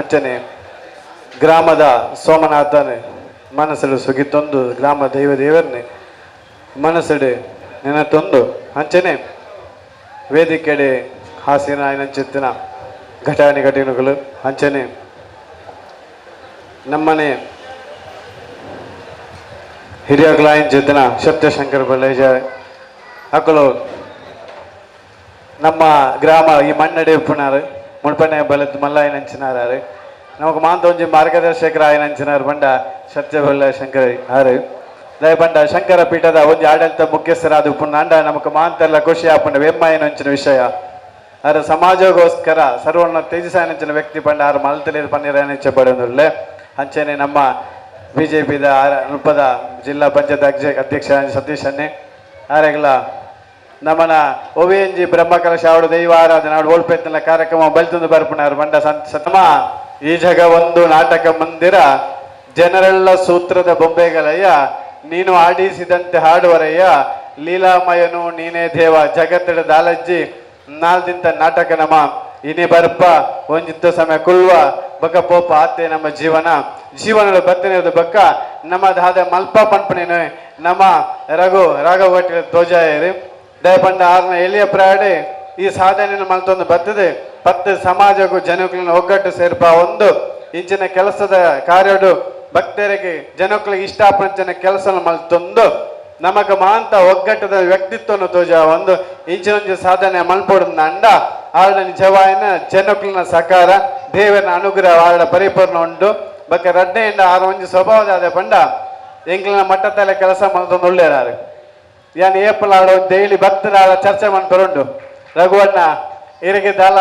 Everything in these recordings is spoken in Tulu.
ಅಂಚನೆ ಗ್ರಾಮದ ಸೋಮನಾಥನ ಮನಸ್ಸು ಸುಗಿತೊಂದು ಗ್ರಾಮ ದೈವ ದೇವರನ್ನೇ ಮನಸ್ಸು ನೆನತೊಂದು ಅಂಚನೆ ವೇದಿಕೆಡೆ ಹಾಸಿನ ಆಯನಂಚಿತ್ತಿನ ಘಟಾನಿ ಘಟಿನುಗಳು ಅಂಚನೆ ನಮ್ಮನೆ ಹಿರಿಯಕುಲಾಯಂಚಿತ್ತಿನ ಸತ್ಯಶಂಕರ್ ಬಳ್ಳೇಜ ಅಕುಲು ನಮ್ಮ ಗ್ರಾಮ ಈ ಮಣ್ಣಡೆ ಉಪ್ಪುನಾರು ಮುಳ್ಪನೆ ಬಲತ್ ಮಲ್ಲಾಯನಂಚಿನಾರು ನಮಕ್ ಮಾಂತ ಒಂಜಿ ಮಾರ್ಗದರ್ಶಕರ ಆಯನಂಚಿನಾರು ಬಂಡ ಸತ್ಯಬಲ್ಲ ಶಂಕರ್ ಆರು ದಯ ಬಂಡ ಶಂಕರ ಪೀಠದ ಒಂಜಿ ಆಡಳಿತ ಮುಖ್ಯಸ್ಥರಾದ ಉಪ್ಪುನಾಂಡ ನಮಕ್ ಮಾಂತೆಲ್ಲ ಖುಷಿ ಆಪುಂಡ ವೆಮ್ಮಾಯನಂಚಿನ ವಿಷಯ. ಆರ ಸಮಾಜಗೋಸ್ಕರ ಸರ್ವಣ್ಣ ತೇಜಸಾಯನಂಚಿನ ವ್ಯಕ್ತಿ ಪಂಡ ಆರು ಮಲ್ತಲೇರು ಪನ್ನೀರ ಇಚ್ಛೆ ಪಡೆಯುವುದಿಲ್ಲ. ಅಂಚನೆ ನಮ್ಮ ಬಿಜೆಪಿದ ಅಲ್ಪದ ಜಿಲ್ಲಾ ಪಂಚಾಯತ್ ಅಧ್ಯಕ್ಷ ಸತೀಶ್ ಅನ್ನೆ ಆರೆಗ್ಲ ನಮ್ಮನ ಒವಿಎನ್ಜಿ ಬ್ರಹ್ಮಕಲಶ ಅವಡು ದೈವ ಆರಾಧನೆ ಅವಡು ಓಲ್ಪೆತ್ತನ ಕಾರ್ಯಕ್ರಮ ಬಲ್ತಂದು ಬರ್ಪುನಾರು ಬಂಡ ಸಂತ. ಈ ಜಗ ಒಂದು ನಾಟಕ ಮಂದಿರ, ಜನರೆಲ್ಲ ಸೂತ್ರದ ಬೊಂಬೆಗಳಯ್ಯ, ನೀನು ಆಡಿಸಿದಂತೆ ಹಾಡುವರಯ್ಯ, ಲೀಲಾಮಯನು ನೀನೇ ದೇವ, ಜಗತ್ತಿಡ ದಾಲಜ್ಜಿ ನಾಲ್ದಿಂತ ನಾಟಕ ನಮ ಇನಿ ಬರ್ಪ ಒಂಜಿತ್ತ ಸಮಯ ಕುಲ್ವ ಬಕ್ಕ ಪೋಪ ಆತೆ ನಮ್ಮ ಜೀವನ ಜೀವನದ ಬತ್ತನೆದ ಬಕ್ಕ ನಮ್ಮ ದಾದ ಮಲ್ಪ ಪನ್ಪನೇನು ನಮ್ಮ ರಘು ರಾಘವ ತೋಜಾಯರಿ ದಯಪಂಡ ಆರ್ನ ಎಲಿಯ ಪ್ರಾಡೆ ಈ ಸಾಧನೆಯನ್ನು ಮಲ್ತೊಂದು ಬರ್ತದೆ ಪತ್ತು ಸಮಾಜಕ್ಕೂ ಜನಕ್ಕೂ ಒಗ್ಗಟ್ಟು ಸೇರ್ಪ ಒಂದು ಇಂಚಿನ ಕೆಲಸದ ಕಾರ್ಯಡು ಭಕ್ತರಿಗೆ ಜನಕ್ಕಳಿಗೆ ಇಷ್ಟಾಪಂಚನ ಕೆಲಸ ಮಲ್ತೊಂದು ನಮಗ ಮಾಂತ ಒಗ್ಗಟ್ಟದ ವ್ಯಕ್ತಿತ್ವವನ್ನು ತೋಜ ಒಂದು ಇಂಚಿನೊಂಜಿ ಸಾಧನೆ ಮಲ್ಪೊಡು ಅಂಡ ಆರ್ನ ನಿಜವಾಯಿನ ಜನಕ್ಕಳಿನ ಸಕಾರ ದೇವರ ಅನುಗ್ರಹ ಆರ್ಡ ಪರಿಪೂರ್ಣ ಉಂಟು. ಬಕ್ಕ ರಡ್ಡೆಯಿಂದ ಆರ ಒಂಜಿ ಸ್ವಭಾವದ ಪಂಡ ಎಂಕ್ಲಿನ ಮಟ್ಟತ್ತಲೆ ಕೆಲಸ ಮಲ್ತೊಂದು ಉಳ್ಳೇರಾರು ಯಾನ್ ಏಪಲ್ ಆಡ ಡೈಲಿ ಭಕ್ತರ ಚರ್ಚೆ ಮನ್ಪರುಂಡು ರಘುವಣ್ಣ ಇರಿಗೆ ದಾಲ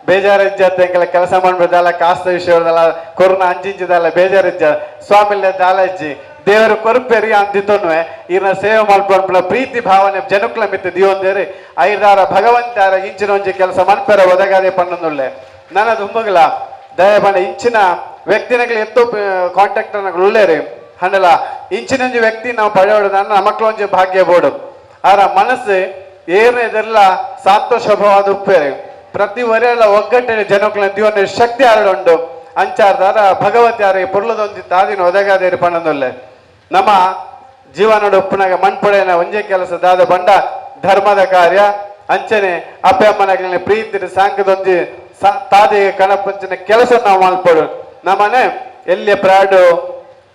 ಬೇಜಾರಿಜ್ಜತ್ತ ಎಂಕಲ ಕೆಲಸ ಮಾಡ್ಬಿಡ್ದಲ್ಲ ಕಾಸ್ತ ವಿಷಯದಲ್ಲ ಕೊರೋನಾ ಅಂಚಿಂಚಿದಲ್ಲ ಬೇಜಾರಿಜ್ಜ ಸ್ವಾಮಿಲೆ ದಾಲಜ್ಜಿ ದೇವರು ಕೊರುಪೆರಿ ಅಂದಿತ್ತೊನ್ವೆ ಈರ್ನ ಸೇವೆ ಮಲ್ಪೊನ್ಪುನ ಪ್ರೀತಿ ಭಾವನೆ ಜನಕ್ಲ ಮಿತ್ತ ದಿಯೊಂದೇರಿ ಐದಾರ ಭಗವಂತಾರ ಇಂಚಿನ ಒಂಜಿ ಕೆಲಸ ಮನ್ಪೆರ ಒದಗಾದೆ ಪಣ್ಣೊಂದುಳ್ಳೆ ನನ್ನ ದುಂಬುಗಲ ದಯಪಂಡ ಇಂಚಿನ ವ್ಯಕ್ತಿನಗಳು ಎತ್ತು ಕಾಂಟ್ಯಾಕ್ಟ್ ಉಳ್ಳೇರಿ ಹಂಡಲ ಇಂಚಿನೊಂಜಿ ವ್ಯಕ್ತಿ ನಾವು ಪಡೆಯೋಡು ನನ್ನ ನಮಕ್ಲೊಂಜಿ ಭಾಗ್ಯ ಬೋಡು ಆರ ಮನಸ್ಸು ಏನೇ ಇದೆಲ್ಲ ಸಾತ್ವ ಸ್ವಭಾವದ ಉಪ್ಪೇರಿ ಪ್ರತಿ ವರೆಲ್ಲ ಒಗ್ಗಟ್ಟಿನ ಜನಕ್ಲ ದಿವನ ಶಕ್ತಿ ಆರಡುಂಡು ಅಂಚಾರ್ದಾರ ಭಗವತಿ ಆರ ಪೊರ್ಲದೊಂಜಿ ತಾದಿನ ಒದಗಾದೇರಿ ಪಣ್ಣೊಂದುಲ್ಲೆ ನಮ್ಮ ಜೀವನದ ಉಪ್ಪುನಾಗ ಮಣ್ಪೊಡೆನ ಒಂಜೇ ಕೆಲಸ ದಾದ ಬಂಡ ಧರ್ಮದ ಕಾರ್ಯ ಅಂಚನೆ ಅಪ್ಪೆ ಅಮ್ಮನಗ್ಲಿನ ಪ್ರೀತಿ ಸಾಂಕದೊಂಜಿ ತಾದಿಗೆ ಕಣಪಂಚಿನ ಕೆಲಸ ನಾವು ಮಲ್ಪೊಡು. ನಮ್ಮನೆ ಎಲ್ಲಿಯ ಪ್ರಾಡು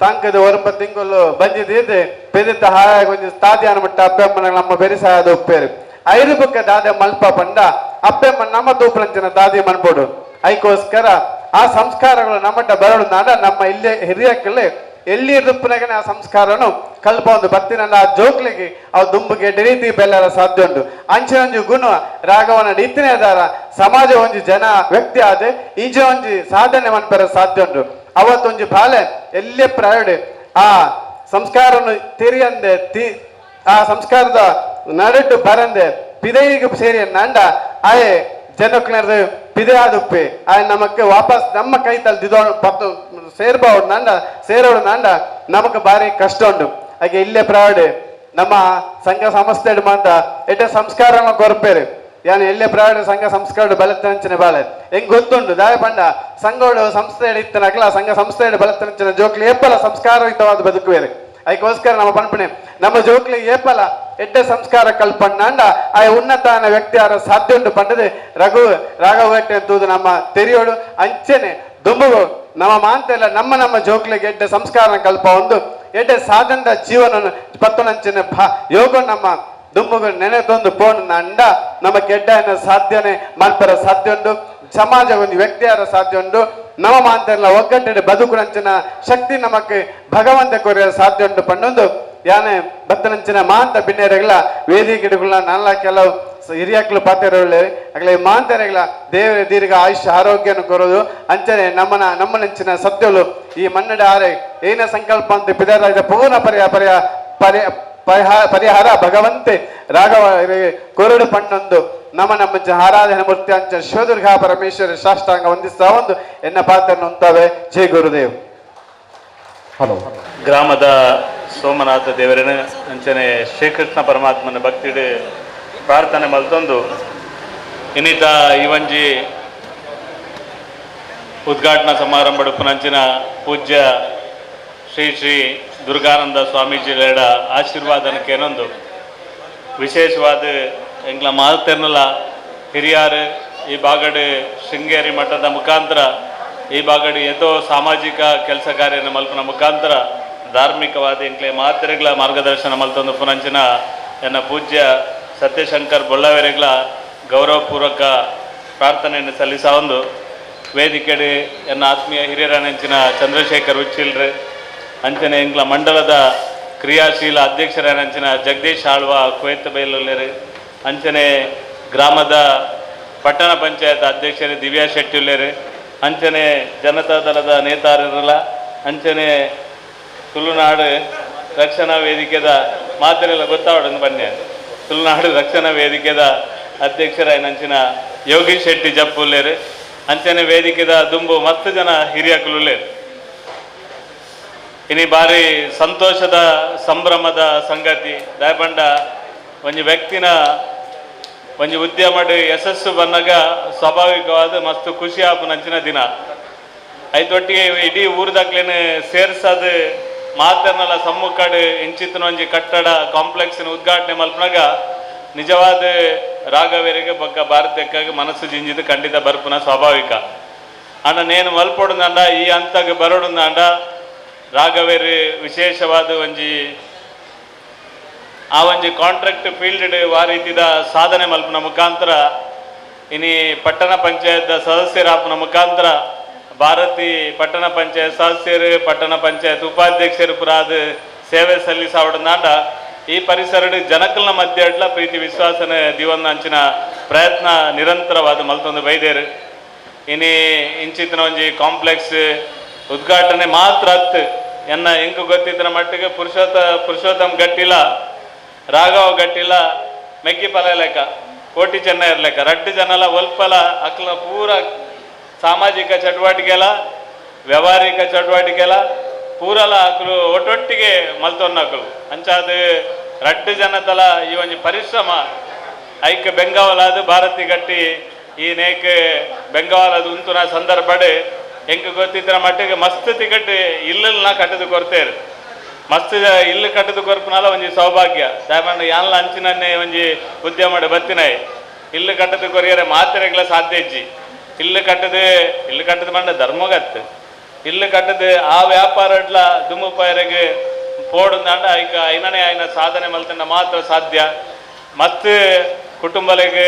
ತಾಂಕದ ಒರಂಬ ತಿಂಗಳು ಬಂದಿದ್ದು ಪೆದಿತ್ತ ಹಾಯಾಗಿ ಒಂಜಿ ತಾದಿಯಾನ ಮಟ್ಟ ಅಪ್ಪೆ ಅಮ್ಮನ ನಮ್ಮ ಬೆರಿಸಾಯದ ಉಪ್ಪೇರು ಐದು ಬುಕ್ಕ ದಾದೆ ಮಲ್ಪ ಪಂಡ ಅಪ್ಪೆಮ್ಮ ನಮ್ಮ ತೂಪಲಂಚಿನ ದಾದಿ ಮನ್ಪೊಡು. ಐಕೋಸ್ಕರ ಆ ಸಂಸ್ಕಾರಗಳು ನಮ್ಮಟ್ಟ ಬರೋಡು ನಾಡ ನಮ್ಮ ಇಲ್ಲೇ ಹಿರಿಯಕ್ಕಲ್ಲಿ ಎಲ್ಲಿ ಇರುಪ್ಪನಾಗನೆ ಆ ಸಂಸ್ಕಾರನು ಕಲ್ಪ ಒಂದು ಬತ್ತಿನ ಆ ಜೋಕ್ಲಿಗೆ ಅವು ದುಂಬುಗೆ ರೀತಿ ಬೆಲ್ಲರ ಸಾಧ್ಯ ಉಂಟು. ಅಂಚಿನ ಒಂಜಿ ಗುಣ ರಾಘವನ ಇತ್ತಿನೇ ದಾರ ಸಮಾಜ ಒಂಜಿ ಜನ ವ್ಯಕ್ತಿ ಆದ ಇಂಚಿನ ಒಂಜಿ ಸಾಧನೆ ಮನ್ಪೆರ ಸಾಧ್ಯ ಉಂಟು. ಅವತ್ತೊಂಜಿ ಬಾಲೆ ಎಲ್ಲೇ ಪ್ರಯೋಡೆ ಆ ಸಂಸ್ಕಾರನು ತೆರಿಯಂದೆ ತಿ ಆ ಸಂಸ್ಕಾರದ ನಡುಟು ಬರಂದೆ ಪಿದೈಗೆ ಸೇರಿ ನಂಡ ಆಯೆ ಜನಕ್ಲೇರ್ದು ಪಿದೆ ಆದುಪ್ಪೆ ಆಯ್ ನಮಕ್ ವಾಪಸ್ ನಮ್ಮ ಕೈ ತಲ್ ಪತ್ತು ಸೇರ್ಬಾವ್ಡು ನಂಡ ಸೇರೋಡು ನಂಡ ನಮಕ್ ಬಾರಿ ಕಷ್ಟ ಉಂಟು. ಹಾಗೆ ಇಲ್ಲೇ ಪ್ರಾಡ್ ನಮ್ಮ ಸಂಘ ಸಂಸ್ಥೆ ಮಾತ ಎಡ್ಡೆ ಸಂಸ್ಕಾರನ ಕೊರ್ಪೇರು ಯಾನ್ ಎಲ್ಲೆ ಪ್ರಾಡ್ ಸಂಘ ಸಂಸ್ಕಾರ ಬಲತ್ತಂಚಿನ ಬಾಳೆ ಹೆಂಗ್ ಗೊತ್ತುಂಡು ದಾಯ ಪಂಡ ಸಂಘೋಡು ಸಂಸ್ಥೆ ಇತ್ತನಕ್ಲ ಸಂಘ ಸಂಸ್ಥೆ ಬಲತ್ತಂಚಿನ ಜೋಕ್ಲಿ ಏಪಲ ಸಂಸ್ಕಾರಯುತವಾದ ಬದುಕುವೇರು. ಅದಕ್ಕೋಸ್ಕರ ನಮ್ಮ ಪನ್ಪಣೆ ನಮ್ಮ ಜೋಕ್ಲಿ ಏಪಲ ಎಡ್ಡೆ ಸಂಸ್ಕಾರ ಕಲ್ಪಣ್ಣಾಂಡ ಆ ಉನ್ನತಾನ ವ್ಯಕ್ತಿ ಆರ ಸಾಧ್ಯ ಉಂಟು ಪಂಡದೆ ರಘು ರಾಘವ ತೂದು ನಮ್ಮ ತೆರಿಯೋಡು ಅಂಚೆನೆ ದುಂಬುಗು ನಮ್ಮ ಮಾಂತೆಲ್ಲ ನಮ್ಮ ನಮ್ಮ ಜೋಕ್ಲಿಗೆ ಎಡ್ಡೆ ಸಂಸ್ಕಾರ ಕಲ್ಪ ಒಂದು ಎಡ್ಡೆ ಸಾಧನದ ಜೀವನ ಪತ್ತುನಂಚಿನ ಯೋಗ ನಮ್ಮ ದುಂಬುಗು ನೆನೆತೊಂದು ಪೋಣ ಅಂಡ ನಮ್ಮ ಕೆಡ್ಡನ ಸಾಧ್ಯನೆ ಮಲ್ಪರ ಸಾಧ್ಯ ಉಂಟು. ಸಮಾಜ ಒಂದು ವ್ಯಕ್ತಿಯಾರ ಸಾಧ್ಯ ಉಂಟು. ನಮ್ಮ ಮಾಂತೆಲ್ಲ ಒಗ್ಗಟ್ಟಿನ ಬದುಕುನಂಚಿನ ಶಕ್ತಿ ನಮಕ್ ಭಗವಂತ ಕೊರಿಯ ಸಾಧ್ಯ ಉಂಟು ಪಣ್ಣೊಂದು ಯಾನೆ ಬತ್ತನಂಚಿನ ಮಾಂತ ಬಿನ್ನೇರೆಗಳ ವೇದಿಕೆಗಳ ನಲ್ಲ ಕೆಲವು ಹಿರಿಯಕ್ಲು ಪಾತೆರೊಳ್ಳೆ ಅಗಲೆ ಮಾಂತರೆಗಳ ದೇವರ ದೀರ್ಘ ಆಯುಷ್ಯ ಆರೋಗ್ಯನ ಕೊರೋದು ಅಂಚನೆ ನಮ್ಮನ ನಮ್ಮ ನಂಚಿನ ಸತ್ಯಲು ಈ ಮನ್ನಡ ಆರೆ ಏನ ಸಂಕಲ್ಪ ಅಂತ ಪಿದರಾದ ಪೂರ್ಣ ಪರ್ಯ ಪರ್ಯ ಪರ್ಯ ಪರಿಹಾರ ಭಗವಂತೆ ರಾಘವ ಕೊರಡು ಪಣ್ಣೊಂದು ನಮ್ಮ ನಮ್ಮ ಆರಾಧನೆ ಮೂರ್ತಿ ಅಂಚ ಶಿವದುರ್ಗಾ ಪರಮೇಶ್ವರ ಸಾಷ್ಟಾಂಗ ವಂದಿಸ್ತಾ ಒಂದು ಎನ್ನ ಪಾತ್ರ ಉಂತಾವೆ. ಜೈ ಗುರುದೇವ್. ಹಲೋ. ಗ್ರಾಮದ ಸೋಮನಾಥ ದೇವರನ ಅಂಚನೆ ಶ್ರೀಕೃಷ್ಣ ಪರಮಾತ್ಮನ ಭಕ್ತಿಡು ಪ್ರಾರ್ಥನೆ ಮಲ್ತೊಂದು ಇನ್ನಿತ ಈ ಒಂಜಿ ಉದ್ಘಾಟನಾ ಸಮಾರಂಭ ಪುನಂಚಿನ ಪೂಜ್ಯ ಶ್ರೀ ಶ್ರೀ ದುರ್ಗಾನಂದ ಸ್ವಾಮೀಜಿಲೆಡ ಆಶೀರ್ವಾದನಕ್ಕೇನೊಂದು ವಿಶೇಷವಾದ ಎಂಗ್ಲ ಮಾತೆರ್ನಲ ಹಿರಿಯಾರು ಈ ಬಾಗಡು ಶೃಂಗೇರಿ ಮಠದ ಮುಖಾಂತರ ಈ ಬಾಗಡು ಏತೋ ಸಾಮಾಜಿಕ ಕೆಲಸ ಕಾರ್ಯನ ಮಲ್ಪನ ಮುಖಾಂತರ ಧಾರ್ಮಿಕವಾದ ಎಂಕ್ಲೆ ಮಾತೆರೆಗ್ಲ ಮಾರ್ಗದರ್ಶನ ಮಲ್ತೊಂದು ಪುನಂಚಿನ ಎನ್ನ ಪೂಜ್ಯ ಸತ್ಯಶಂಕರ್ ಬೊಳ್ಳವೆರೆಗ್ಲ ಗೌರವಪೂರ್ವಕ ಪ್ರಾರ್ಥನೆಯನ್ನು ಸಲ್ಲಿಸ ಒಂದು ವೇದಿಕೆಡೆ ಎನ್ನ ಆತ್ಮೀಯ ಹಿರಿಯರನೆಂಚಿನ ಚಂದ್ರಶೇಖರ್ ಉಚ್ಚಿಲ್ರು, ಅಂಚನೆ ಎಂಕ್ಲ ಮಂಡಲದ ಕ್ರಿಯಾಶೀಲ ಅಧ್ಯಕ್ಷರನಂಚಿನ ಜಗದೀಶ್ ಆಳ್ವ ಕುವೆತ್ ಬೈಲುಲ್ಲೇರು, ಅಂಚನೆ ಗ್ರಾಮದ ಪಟ್ಟಣ ಪಂಚಾಯತ್ ಅಧ್ಯಕ್ಷರು ದಿವ್ಯಾ ಶೆಟ್ಟಿ ಉಲ್ಲೇರು, ಅಂಚನೆ ಜನತಾ ದಳದ ನೇತಾರರಲ್ಲ, ಅಂಚನೆ ತುಳುನಾಡು ರಕ್ಷಣಾ ವೇದಿಕೆದ ಮಾತೆರೆಲ್ಲ ಗೊತ್ತಾವಡನ್ನು ಬನ್ನಿ. ತುಳುನಾಡು ರಕ್ಷಣಾ ವೇದಿಕೆದ ಅಧ್ಯಕ್ಷರಾಯನಂಚಿನ ಯೋಗೀಶ್ ಶೆಟ್ಟಿ ಜಪ್ಪುಲ್ಲೇರು, ಅಂಚನೆ ವೇದಿಕೆದ ದುಂಬು ಮಸ್ತ್ ಜನ ಹಿರಿಯಕುಲುಲ್ಲೇರು. ಇನಿ ಬಾರಿ ಸಂತೋಷದ ಸಂಭ್ರಮದ ಸಂಗತಿ. ದಾಯಪಂಡ ಒಂಜಿ ವ್ಯಕ್ತಿನ ಒಂಜಿ ಉದ್ಯಮಡ್ ಯಶಸ್ಸು ಬನ್ನಗ ಸ್ವಾಭಾವಿಕವಾದ ಮಸ್ತ್ ಖುಷಿ ಆಪುನಂಚಿನ ದಿನ. ಐತೊಟ್ಟಿಗೆ ಇಡೀ ಊರ್ದಕ್ಲೆನ್ ಸೇರ್ಸದ್ ಮಾತೆರ್ನಲ ಸಮ್ಮುಖಡ್ ಇಂಚಿತ್ತಿನ ಒಂಜಿ ಕಟ್ಟಡ ಕಾಂಪ್ಲೆಕ್ಸ್ ಉದ್ಘಾಟನೆ ಮಲ್ಪನಾಗ ನಿಜವಾದ ರಾಘವೇರಿಗೆ ಬೊಕ್ಕ ಭಾರತಕ್ಕಾಗಿ ಮನಸ್ಸು ಜಿಂಜಿದು ಖಂಡಿತ ಬರ್ಪುನ ಸ್ವಾಭಾವಿಕ. ಅಂಡ ನೇನು ಮಲ್ಪೊಡುಂದಾಂಡ, ಈ ಹಂತಗ್ ಬರೋಡುಂದಾಂಡ, ರಾಘವೇರು ವಿಶೇಷವಾದ ಒಂಜಿ ಆ ಒಂಜಿ ಕಾಂಟ್ರಾಕ್ಟ್ ಫೀಲ್ಡ್ ಆ ರೀತಿದ ಸಾಧನೆ ಮಲ್ಪುನ ಮುಖಾಂತರ, ಇನಿ ಪಟ್ಟಣ ಪಂಚಾಯತ್ ಸದಸ್ಯರಾಪುನ ಮುಖಾಂತರ, ಭಾರತಿ ಪಟ್ಟಣ ಪಂಚಾಯತ್ ಸದಸ್ಯರು, ಪಟ್ಟಣ ಪಂಚಾಯತ್ ಉಪಾಧ್ಯಕ್ಷರು ಪುರಾದ ಸೇವೆ ಸಲ್ಲಿಸಾವಡಂದಾಂಡ, ಈ ಪರಿಸರಡ್ ಜನಕಲ್ನ ಮಧ್ಯೆ ಅಡ್ಲ ಪ್ರೀತಿ ವಿಶ್ವಾಸನ ದಿವನ್ನ ಅಂಚಿನ ಪ್ರಯತ್ನ ನಿರಂತರವಾದ ಮಲ್ತೊಂದು ಬೈದೇರು. ಇನಿ ಇಂಚಿತ್ತಿನ ಒಂಜಿ ಕಾಂಪ್ಲೆಕ್ಸ್ ಉದ್ಘಾಟನೆ ಮಾತ್ರ ಅತ್ತು, ಎನ್ನ ಎಂಕು ಗೊತ್ತಿದ್ದರ ಮಟ್ಟಿಗೆ ಪುರುಷೋತ್ತಮ್ ಗಟ್ಟಿಲ, ರಾಘವ ಗಟ್ಟಿಲ ಮೆಗ್ಗಿ ಪಲ ಲೆಕ್ಕ, ಕೋಟಿ ಚೆನ್ನ ಇರ್ಲೆಕ್ಕ. ರಡ್ಡು ಜನಲ ಒಲ್ಪಲ ಅಕ್ಲ ಪೂರ ಸಾಮಾಜಿಕ ಚಟುವಟಿಕೆಲ, ವ್ಯವಹಾರಿಕ ಚಟುವಟಿಕೆಲ ಪೂರಲ ಅಕ್ಲು ಒಟ್ಟೊಟ್ಟಿಗೆ ಮಲ್ತೊನ್ನಕುಲು. ಅಂಚಾದ ರಡ್ಡು ಜನತಲ ಈ ಒಂಜಿ ಪರಿಶ್ರಮ ಐಕ್ ಬೆಂಗಾವಲಾದ ಭಾರತಿ ಗಟ್ಟಿ ಈ ನೇಕ್ ಬೆಂಗಾವಲಾದ ಉಂತುನ ಸಂದರ್ಭಡ್ ಎಂಕ್ ಗೊತ್ತಿದ್ದರ ಮಟ್ಟಿಗೆ ಮಸ್ತ್ ತಿಕಟ್ ಇಲ್ಲಲ್ನ ಕಟ್ಟದು ಕೊರ್ತೇರು. ಮಸ್ತ್ ಇಲ್ಲು ಕಟ್ಟದು ಕೊರ್ಪುನಾಲ ಒಂಜಿ ಸೌಭಾಗ್ಯ. ದಾಯಪಂಡ ಯಾನ್ಲ ಅಂಚಿನನ್ನೇ ಒಂಜಿ ಉದ್ಯಮಡ್ ಬತ್ತಿನಾಯ್. ಇಲ್ಲು ಕಟ್ಟದು ಕೊರಿಯರೆ ಮಾತೆರೆಗ್ಲ ಸಾಧ್ಯ ಇಜ್ಜಿ. ಇಲ್ಲು ಕಟ್ಟದು, ಇಲ್ಲು ಕಟ್ಟದು ಪಂಡ ಧರ್ಮಗತ್ತು. ಇಲ್ಲು ಕಟ್ಟದು ಆ ವ್ಯಾಪಾರಡ್ಲ ದುಮ್ಮುಪಾಯರೆಗ್ ಪೋಡುಂದಾಂಡ ಐಕ ಐನನೇ ಆಯ್ನ ಸಾಧನೆ ಮಲ್ತಂಡ ಮಾತ್ರ ಸಾಧ್ಯ. ಮಸ್ತ್ ಕುಟುಂಬಲೆಗ್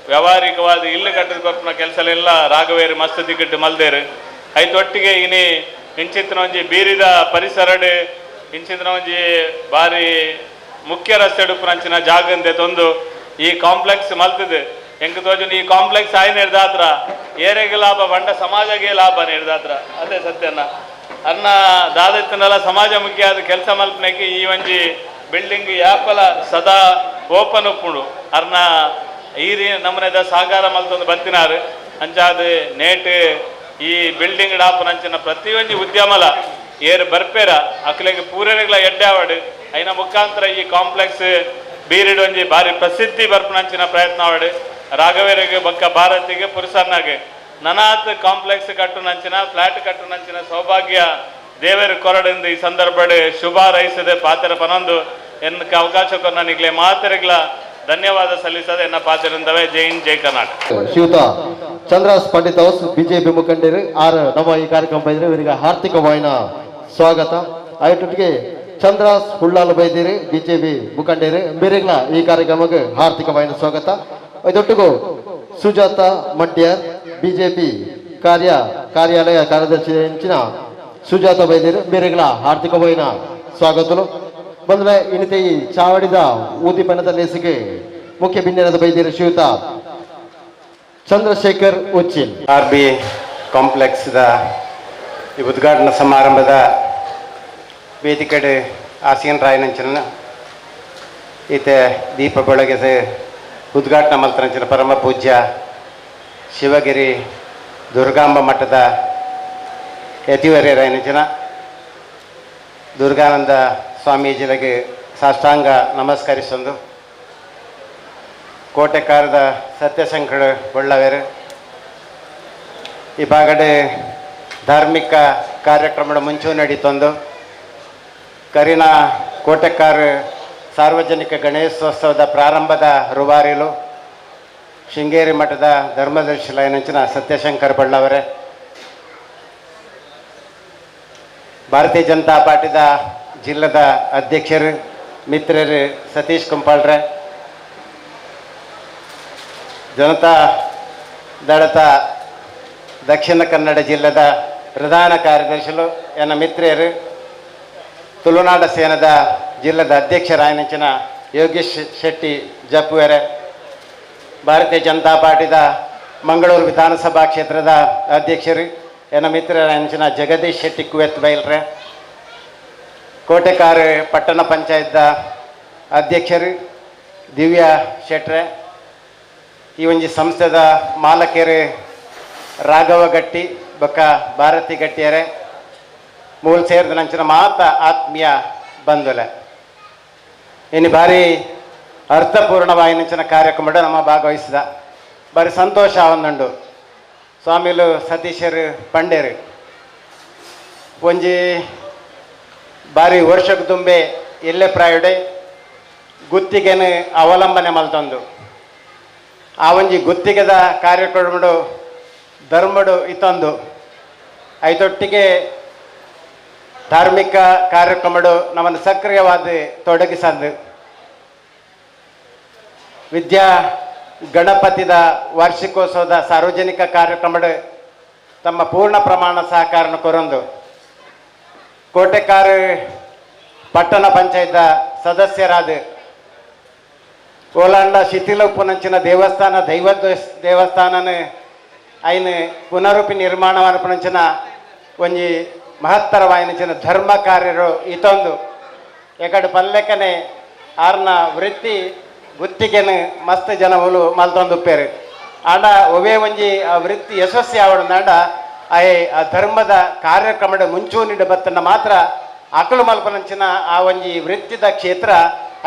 ವ್ಯಾವಹಾರಿಕವಾದ ಇಲ್ಲು ಕಟ್ಟದ ಕೊರ್ಪುನ ಕೆಲಸಲೆಲ್ಲ ರಾಘವೇರು ಮಸ್ತ್ ದಿಕ್ಕಟ್ಟು ಮಲ್ದೇರು. ಐತೊಟ್ಟಿಗೆ ಇನಿ ಇಂಚಿತ್ತಿನ ಒಂಜಿ ಬೀರಿದ ಪರಿಸರಡ್, ಇಂಚಿತ್ತಿನ ಒಂಜಿ ಬಾರಿ ಮುಖ್ಯ ರಸ್ತೆ ಉಪ್ಪುನಂಚಿನ ಜಾಗಂದೆ ತೊಂದು ಈ ಕಾಂಪ್ಲೆಕ್ಸ್ ಮಲ್ತದೆ. ಎಂಕ್ ತೋಜುಂಡು, ಈ ಕಾಂಪ್ಲೆಕ್ಸ್ ಆಯ್ನ ಹಿಡ್ದಾತ್ರ ಏರೆಗ್ ಲಾಭ ಬಂಡ ಸಮಾಜಗೆ ಲಾಭ ಹಿಡ್ದಾತ್ರ. ಅದೇ ಸತ್ಯನ ಅನ್ನ ದಾದತ್ತಿನಲ್ಲ ಸಮಾಜಮುಖಿ ಆದ ಕೆಲಸ ಮಲ್ಪನೆಗೆ ಈ ಒಂಜಿ ಬಿಲ್ಡಿಂಗ್ ಯಾಪಲ ಸದಾ ಓಪನ್ ಉಪ್ಪುಂಡು. ಅರ್ನ ಈ ನಮೂನೆದ ಸಹಕಾರ ಮಲ್ತೊಂದು ಬತ್ತಿನಾರು. ಅಂಚಾದ ನೇಟ್ ಈ ಬಿಲ್ಡಿಂಗ್ ಡಾಪುನಂಚಿನ ಪ್ರತಿಯೊಂಜಿ ಉದ್ಯಮಲ ಏರು ಬರ್ಪೇರ ಅಕ್ಲೆಗ್ ಪೂರೆರೆಗ್ಲ ಎಡ್ಡೆ ಆವಡ್. ಐನ ಮುಖಾಂತರ ಈ ಕಾಂಪ್ಲೆಕ್ಸ್ ಬೀರಿಡ್ ಒಂಜಿ ಬಾರಿ ಪ್ರಸಿದ್ಧಿ ಬರ್ಪುನಂಚಿನ ಪ್ರಯತ್ನ ಆವಡ್. ರಾಘವೇರಿಗೆ ಬೊಕ್ಕ ಭಾರತಿಗೆ ಪುರುಷನ್ನಾಗೆ ನನಾತ್ ಕಾಂಪ್ಲೆಕ್ಸ್ ಕಟ್ಟುನಂಚಿನ, ಫ್ಲಾಟ್ ಕಟ್ಟುನಂಚಿನ ಸೌಭಾಗ್ಯ ದೇವರು ಕೊರಡೆಂದು ಈ ಸಂದರ್ಭಡ್ ಶುಭ ರೈಸದೆ ಪಾತ್ರ ಪನೊಂದು ಎನ್ಕ ಅವಕಾಶ ಕೊರ್ನ ನಿಗ್ಲೆ ಮಾತೆರೆಗ್ಲ ಧನ್ಯವಾದ ಸಲ್ಲಿಸದೆ ಎನ್ನ ಪಾತ್ರದಿಂದವೇ. ಜೈ ಹಿಂದ್, ಜೈ ಕರ್ನಾಟಕ. ಶ್ರೀಯುತ ಚಂದ್ರಾಸ್ ಪಂಡಿತ್ ಹೌಸ್ ಬಿಜೆಪಿ ಮುಖಂಡರು ಆರ್ ನಮ್ಮ ಈ ಕಾರ್ಯಕ್ರಮ ಬೈದಿರಿ, ಇವರಿಗೆ ಹಾರ್ದಿಕವಾಯಿನ ಸ್ವಾಗತ. ಐಟೊಟ್ಟಿಗೆ ಚಂದ್ರಾಸ್ ಹುಳ್ಳಾಲು ಬೈದಿರಿ, ಬಿಜೆಪಿ ಮುಖಂಡರು, ಬೇರೆಗ್ಲ ಈ ಕಾರ್ಯಕ್ರಮಕ್ಕೆ ಹಾರ್ದಿಕವಾಯಿನ ಸ್ವಾಗತ. ಇದೊಟ್ಟಿಗೂ ಸುಜಾತ ಮಡ್ಯಾರ್, ಬಿಜೆಪಿ ಕಾರ್ಯಾಲಯ ಕಾರ್ಯದರ್ಶಿ ಎಂಚಿನ ಸುಜಾತ ಬೈದಿರು, ಬೇರೆಗ್ಲ ಹಾರ್ದಿಕವಾಯಿನ ಸ್ವಾಗತలు. ಬಂದ್ರೆ ಇನ್ನಿತ ಈ ಚಾವಡಿದ ಊದಿಪನದ ಲೇಸಿಗೆ ಮುಖ್ಯ ಬಿನ್ನೆರದ ಬೈದಿರು ಶ್ರೀಯುತ ಚಂದ್ರಶೇಖರ್ ಉಚ್ಚಿಲ್. ಆರ್ ಬಿ ಕಾಂಪ್ಲೆಕ್ಸ್ದ ಈ ಉದ್ಘಾಟನಾ ಸಮಾರಂಭದ ವೇದಿಕೆಡೆ ಆಸಿಯನ್ ರಾಯನಂಚಿನ ಈತೆ ದೀಪ ಬೆಳಗ್ಗೆ ಉದ್ಘಾಟನಾ ಮಲ್ತನಂಚಿನ ಪರಮ ಪೂಜ್ಯ ಶಿವಗಿರಿ ದುರ್ಗಾಂಬ ಮಠದ ಯತಿವರ್ಯರಾಯನಂಚಿನ ದುರ್ಗಾನಂದ ಸ್ವಾಮೀಜಿಗಳಿಗೆ ಸಾಷ್ಟಾಂಗ ನಮಸ್ಕರಿಸೊಂದು, ಕೋಟೆಕಾರದ ಸತ್ಯಶಂಕರ ಬೊಳ್ಳವೇರು, ಈ ಬಾಗಡೆ ಧಾರ್ಮಿಕ ಕಾರ್ಯಕ್ರಮದ ಮುಂಚೂಣಿ ನಡೀತೊಂದು ಕರಿನ ಕೋಟೆಕಾರ್ ಸಾರ್ವಜನಿಕ ಗಣೇಶೋತ್ಸವದ ಪ್ರಾರಂಭದ ರೂವಾರಿಲು ಶೃಂಗೇರಿ ಮಠದ ಧರ್ಮದರ್ಶಿ ಲೈನಂಚಿನ ಸತ್ಯಶಂಕರ್ ಬಳ್ಳಾವರೇ, ಭಾರತೀಯ ಜನತಾ ಪಾರ್ಟಿದ ಜಿಲ್ಲದ ಅಧ್ಯಕ್ಷರು ಮಿತ್ರರು ಸತೀಶ್ ಕುಂಪಾಳ್ರೆ, ಜನತಾ ದಳದ ದಕ್ಷಿಣ ಕನ್ನಡ ಜಿಲ್ಲೆದ ಪ್ರಧಾನ ಕಾರ್ಯದರ್ಶಿಲು ಎನ್ನ ಮಿತ್ರರು ತುಳುನಾಡ ಸೇನದ ಜಿಲ್ಲೆದ ಅಧ್ಯಕ್ಷರಾಯನಂಚಿನ ಯೋಗೇಶ್ ಶೆಟ್ಟಿ ಜಪ್ಪುವೆರೆ, ಭಾರತೀಯ ಜನತಾ ಪಾರ್ಟಿದ ಮಂಗಳೂರು ವಿಧಾನಸಭಾ ಕ್ಷೇತ್ರದ ಅಧ್ಯಕ್ಷರು ಎನ್ನ ಮಿತ್ರರಾಯನಂಚಿನ ಜಗದೀಶ್ ಶೆಟ್ಟಿ ಕುವೆತ್ ಬೈಲ್ರೆ, ಕೋಟೆಕಾರು ಪಟ್ಟಣ ಪಂಚಾಯತ್ದ ಅಧ್ಯಕ್ಷರು ದಿವ್ಯಾ ಶೆಟ್ರೆ, ಈ ಒಂಜಿ ಸಂಸ್ಥೆದ ಮಾಲಕರು ರಾಘವ ಗಟ್ಟಿ ಬೊಕ್ಕ ಭಾರತಿ ಗಟ್ಟಿಯರೆ, ಮೂಲ ಸೇರಿದ ನಂಚಿನ ಮಾತ ಆತ್ಮೀಯ ಬಂಧುಲೆ, ಇನ್ನು ಭಾರಿ ಅರ್ಥಪೂರ್ಣವಾಯಿನಂಚಿನ ಕಾರ್ಯಕ್ರಮ ನಮ್ಮ ಭಾಗವಹಿಸಿದ ಭಾರಿ ಸಂತೋಷ ಒಂದುಂಡು. ಸ್ವಾಮಿಲು ಸತೀಶರು ಪಂಡೇರು ಒಂಜಿ ಬಾರಿ ವರ್ಷಕ್ಕೆ ತುಂಬೆ ಎಲ್ಲೆ ಪ್ರಾಯುಡೆ ಗುತ್ತಿಗೆನು ಅವಲಂಬನೆ ಮಲ್ತೊಂದು ಆ ಒಂಜಿ ಗುತ್ತಿಗೆದ ಕಾರ್ಯಕ್ರಮಡು ಧರ್ಮಡು ಇತ್ತೊಂದು ಐತೊಟ್ಟಿಗೆ ಧಾರ್ಮಿಕ ಕಾರ್ಯಕ್ರಮಡು ನಮ್ಮನ್ನು ಸಕ್ರಿಯವಾದ ತೊಡಗಿಸಂದು ವಿದ್ಯಾ ಗಣಪತಿದ ವಾರ್ಷಿಕೋತ್ಸವದ ಸಾರ್ವಜನಿಕ ಕಾರ್ಯಕ್ರಮಡು ತಮ್ಮ ಪೂರ್ಣ ಪ್ರಮಾಣ ಸಹಕಾರನ ಕೊರೊಂದು ಕೋಟೆಕಾರು ಪಟ್ಟಣ ಪಂಚಾಯತ್ ಸದಸ್ಯರಾದ ಓಲಾಂಡ ಶಿಥಿಲಪ್ಪುನಂಚಿನ ದೇವಸ್ಥಾನ ದೈವ ದೇವಸ್ಥಾನನ ಐನ ಪುನರುಪಿ ನಿರ್ಮಾಣ ಮನ್ಪುನಂಚಿನ ಒಂಜಿ ಮಹತ್ತರವಾಯಿನಂಚಿನ ಧರ್ಮ ಕಾರ್ಯರು ಇತೊಂದು ಎಕಡೆ ಪಲ್ಲೆಕನೆ ಆರ್ನ ವೃತ್ತಿ ಗುತ್ತಿಗೆನು ಮಸ್ತ್ ಜನವುಲು ಮಲ್ತೊಂದುಪ್ಪೇರು. ಆಂಡ ಒವೇ ಒಂಜಿ ಆ ವೃತ್ತಿ ಯಶಸ್ವಿ ಆವಡಂದಾಂಡ ಆಯೆ ಆ ಧರ್ಮದ ಕಾರ್ಯಕ್ರಮದ ಮುಂಚೂಣಿಡ ಬತ್ತನ್ನ ಮಾತ್ರ ಅಕಲು ಮಲ್ಪನಂಚಿನ ಆ ಒಂಜಿ ವೃತ್ತಿದ ಕ್ಷೇತ್ರ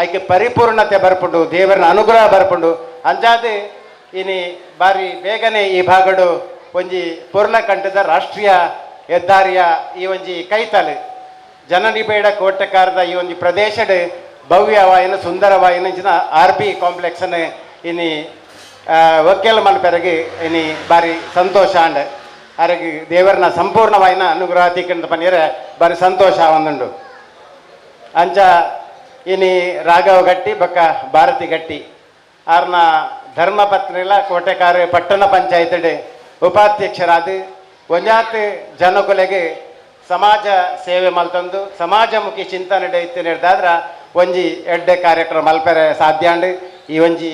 ಐಕೆ ಪರಿಪೂರ್ಣತೆ ಬರ್ಪುಂಡು, ದೇವರನ ಅನುಗ್ರಹ ಬರ್ಪುಂಡು. ಅಂಜಾದೆ ಇನಿ ಬಾರಿ ಬೇಗನೆ ಈ ಭಾಗಡು ಒಂಜಿ ಪೊರ್ಲಕಂಠದ ರಾಷ್ಟ್ರೀಯ ಹೆದ್ದಾರಿಯ ಈ ಒಂಜಿ ಕೈತಲೆ ಜನನಿಬೇಡ ಕೋಟೆಕಾರದ ಈ ಒಂಜಿ ಪ್ರದೇಶಡ್ ಭವ್ಯವಾಯಿನ ಸುಂದರವಾಯಿನ ಆರ್ ಬಿ ಕಾಂಪ್ಲೆಕ್ಸ್ನ ಇನಿ ವಕೀಲ ಮಲ್ಪೆರಗಿ ಇನಿ ಬಾರಿ ಸಂತೋಷ ಅಂಡ್ ಅರಗಿ ದೇವರನ ಸಂಪೂರ್ಣವಾಯಿನ ಅನುಗ್ರಹ ತೀಕಂತ ಪನ್ನಿರೆ ಬಾರಿ ಸಂತೋಷ ಒಂದುಂಡು. ಅಂಚ ಇನಿ ರಾಘವ ಗಟ್ಟಿ ಬೊಕ್ಕ ಭಾರತಿ ಗಟ್ಟಿ ಆರ್ನ ಧರ್ಮಪತ್ನಿಲ ಕೋಟೆಕಾರು ಪಟ್ಟಣ ಪಂಚಾಯತ್ ಉಪಾಧ್ಯಕ್ಷರಾದ ಒಂಜಾತ್ ಜನಕುಲೆಗೆ ಸಮಾಜ ಸೇವೆ ಮಲ್ತೊಂದು ಸಮಾಜಮುಖಿ ಚಿಂತನೆ ಇತ್ತಿನಿಡ್ದಾದ್ರ ಒಂಜಿ ಎಡ್ಡೆ ಕಾರ್ಯಕ್ರಮ ಮಲ್ಪೆರೆ ಸಾಧ್ಯ ಅಂಡ್. ಈ ಒಂಜಿ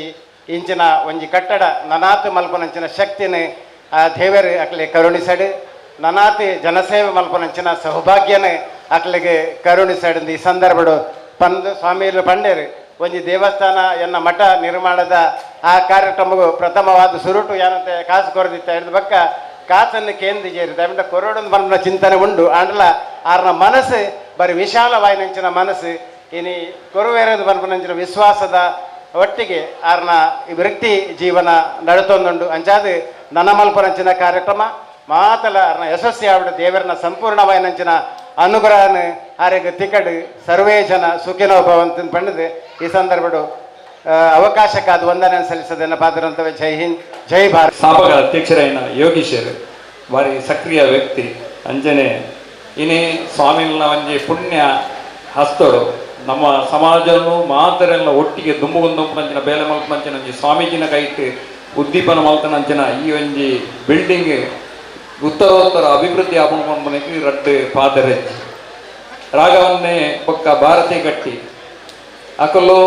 ಇಂಚಿನ ಒಂಜಿ ಕಟ್ಟಡ ನನಾತ್ ಮಲ್ಪನಂಚಿನ ಶಕ್ತಿನ ಆ ದೇವರು ಅಕ್ಲೆ ಕರುಣಿಸಡು, ನನಾತಿ ಜನಸೇವೆ ಮಲ್ಪನಂಚಿನ ಸೌಭಾಗ್ಯನ ಅಕ್ಲೆಗೆ ಕರುಣಿಸಡು. ಈ ಸಂದರ್ಭಡು ಪಂದು ಸ್ವಾಮಿಲು ಪಂಡೇರು ಒಂಜಿ ದೇವಸ್ಥಾನ ಎನ್ನ ಮಠ ನಿರ್ಮಾಣದ ಆ ಕಾರ್ಯಕ್ರಮವು ಪ್ರಥಮವಾದ ಸುರುಟು ಏನಂತೆ ಕಾಸು ಕೊರದಿತ್ತ ಹಿಡಿದ ಬಕ್ಕ ಕಾಸನ್ನು ಕೇಂದ್ರೀಕರಿತ ದಯವಿಟ್ಟು ಕೊರಡೊಂದು ಮನ ಚಿಂತನೆ ಉಂಡು. ಆಂಡಲ ಆರ್ನ ಮನಸ್ಸು ಬರೀ ವಿಶಾಲವಾಯಿನಂಚಿನ ಮನಸ್ಸು ಇನಿ ಕೊರುವೇರದ ಪನ್ಪುನಂಚಿನ ವಿಶ್ವಾಸದ ಒಟ್ಟಿಗೆ ಆರ್ನ ವೃತ್ತಿ ಜೀವನ ನಡತೊಂದುಂಡು. ಅಂಚಾದ ನನಮಲ್ಪನಂಚಿನ ಕಾರ್ಯಕ್ರಮ ಮಾತಲ ಆರ್ನ ಯಶಸ್ವಿ ಆವಿಡ ದೇವರನ ಸಂಪೂರ್ಣವಾಯಿನಂಚಿನ ಅನುಗ್ರಹನ ಆರೆಗ್ ತಿಕಡು ಸರ್ವೇ ಜನ ಸುಖಿನೋ ಭವಂತ ಪಂಡದು ಈ ಸಂದರ್ಭಡು ಅವಕಾಶಕ್ಕಾದ ವಂದನೆ ಸಲ್ಲಿಸದನ್ನ ಪಾತ್ರರಂತವೆ. ಜೈ ಹಿಂದ್, ಜೈ ಭಾರತ್. ಸ್ಥಾಪಕ ಅಧ್ಯಕ್ಷರಾಯಿನ ಯೋಗೀಶರ್ ಬಾರಿ ಸಕ್ರಿಯ ವ್ಯಕ್ತಿ. ಅಂಜನೆ ಇನಿ ಸ್ವಾಮಿನ ಒಂಜಿ ಪುಣ್ಯ ಹಸ್ತರು ನಮ್ಮ ಸಮಾಜನು ಮಾತರೆಲ್ಲ ಒಟ್ಟಿಗೆ ದುಂಬುಗೊಂದುಂಪಂಚಿನ ಬೇಲೆ ಮಲ್ಪಂಚಿನ ಒಂಜಿ ಸ್ವಾಮೀಜಿನ ಕೈಟ್ ಉದ್ದೀಪನ ಮಲ್ತನಂಚಿನ ಈ ಒಂಜಿ ಬಿಲ್ಡಿಂಗ್ ಉತ್ತರೋತ್ತರ ಅಭಿವೃದ್ಧಿ ಆಪುನ ರಡ್ಡು ಪಾದರೆಜ್ಜಿ ರಾಘವನ್ನೇ ಬೊಕ್ಕ ಭಾರತಿ ಗಟ್ಟಿ ಅಕಲು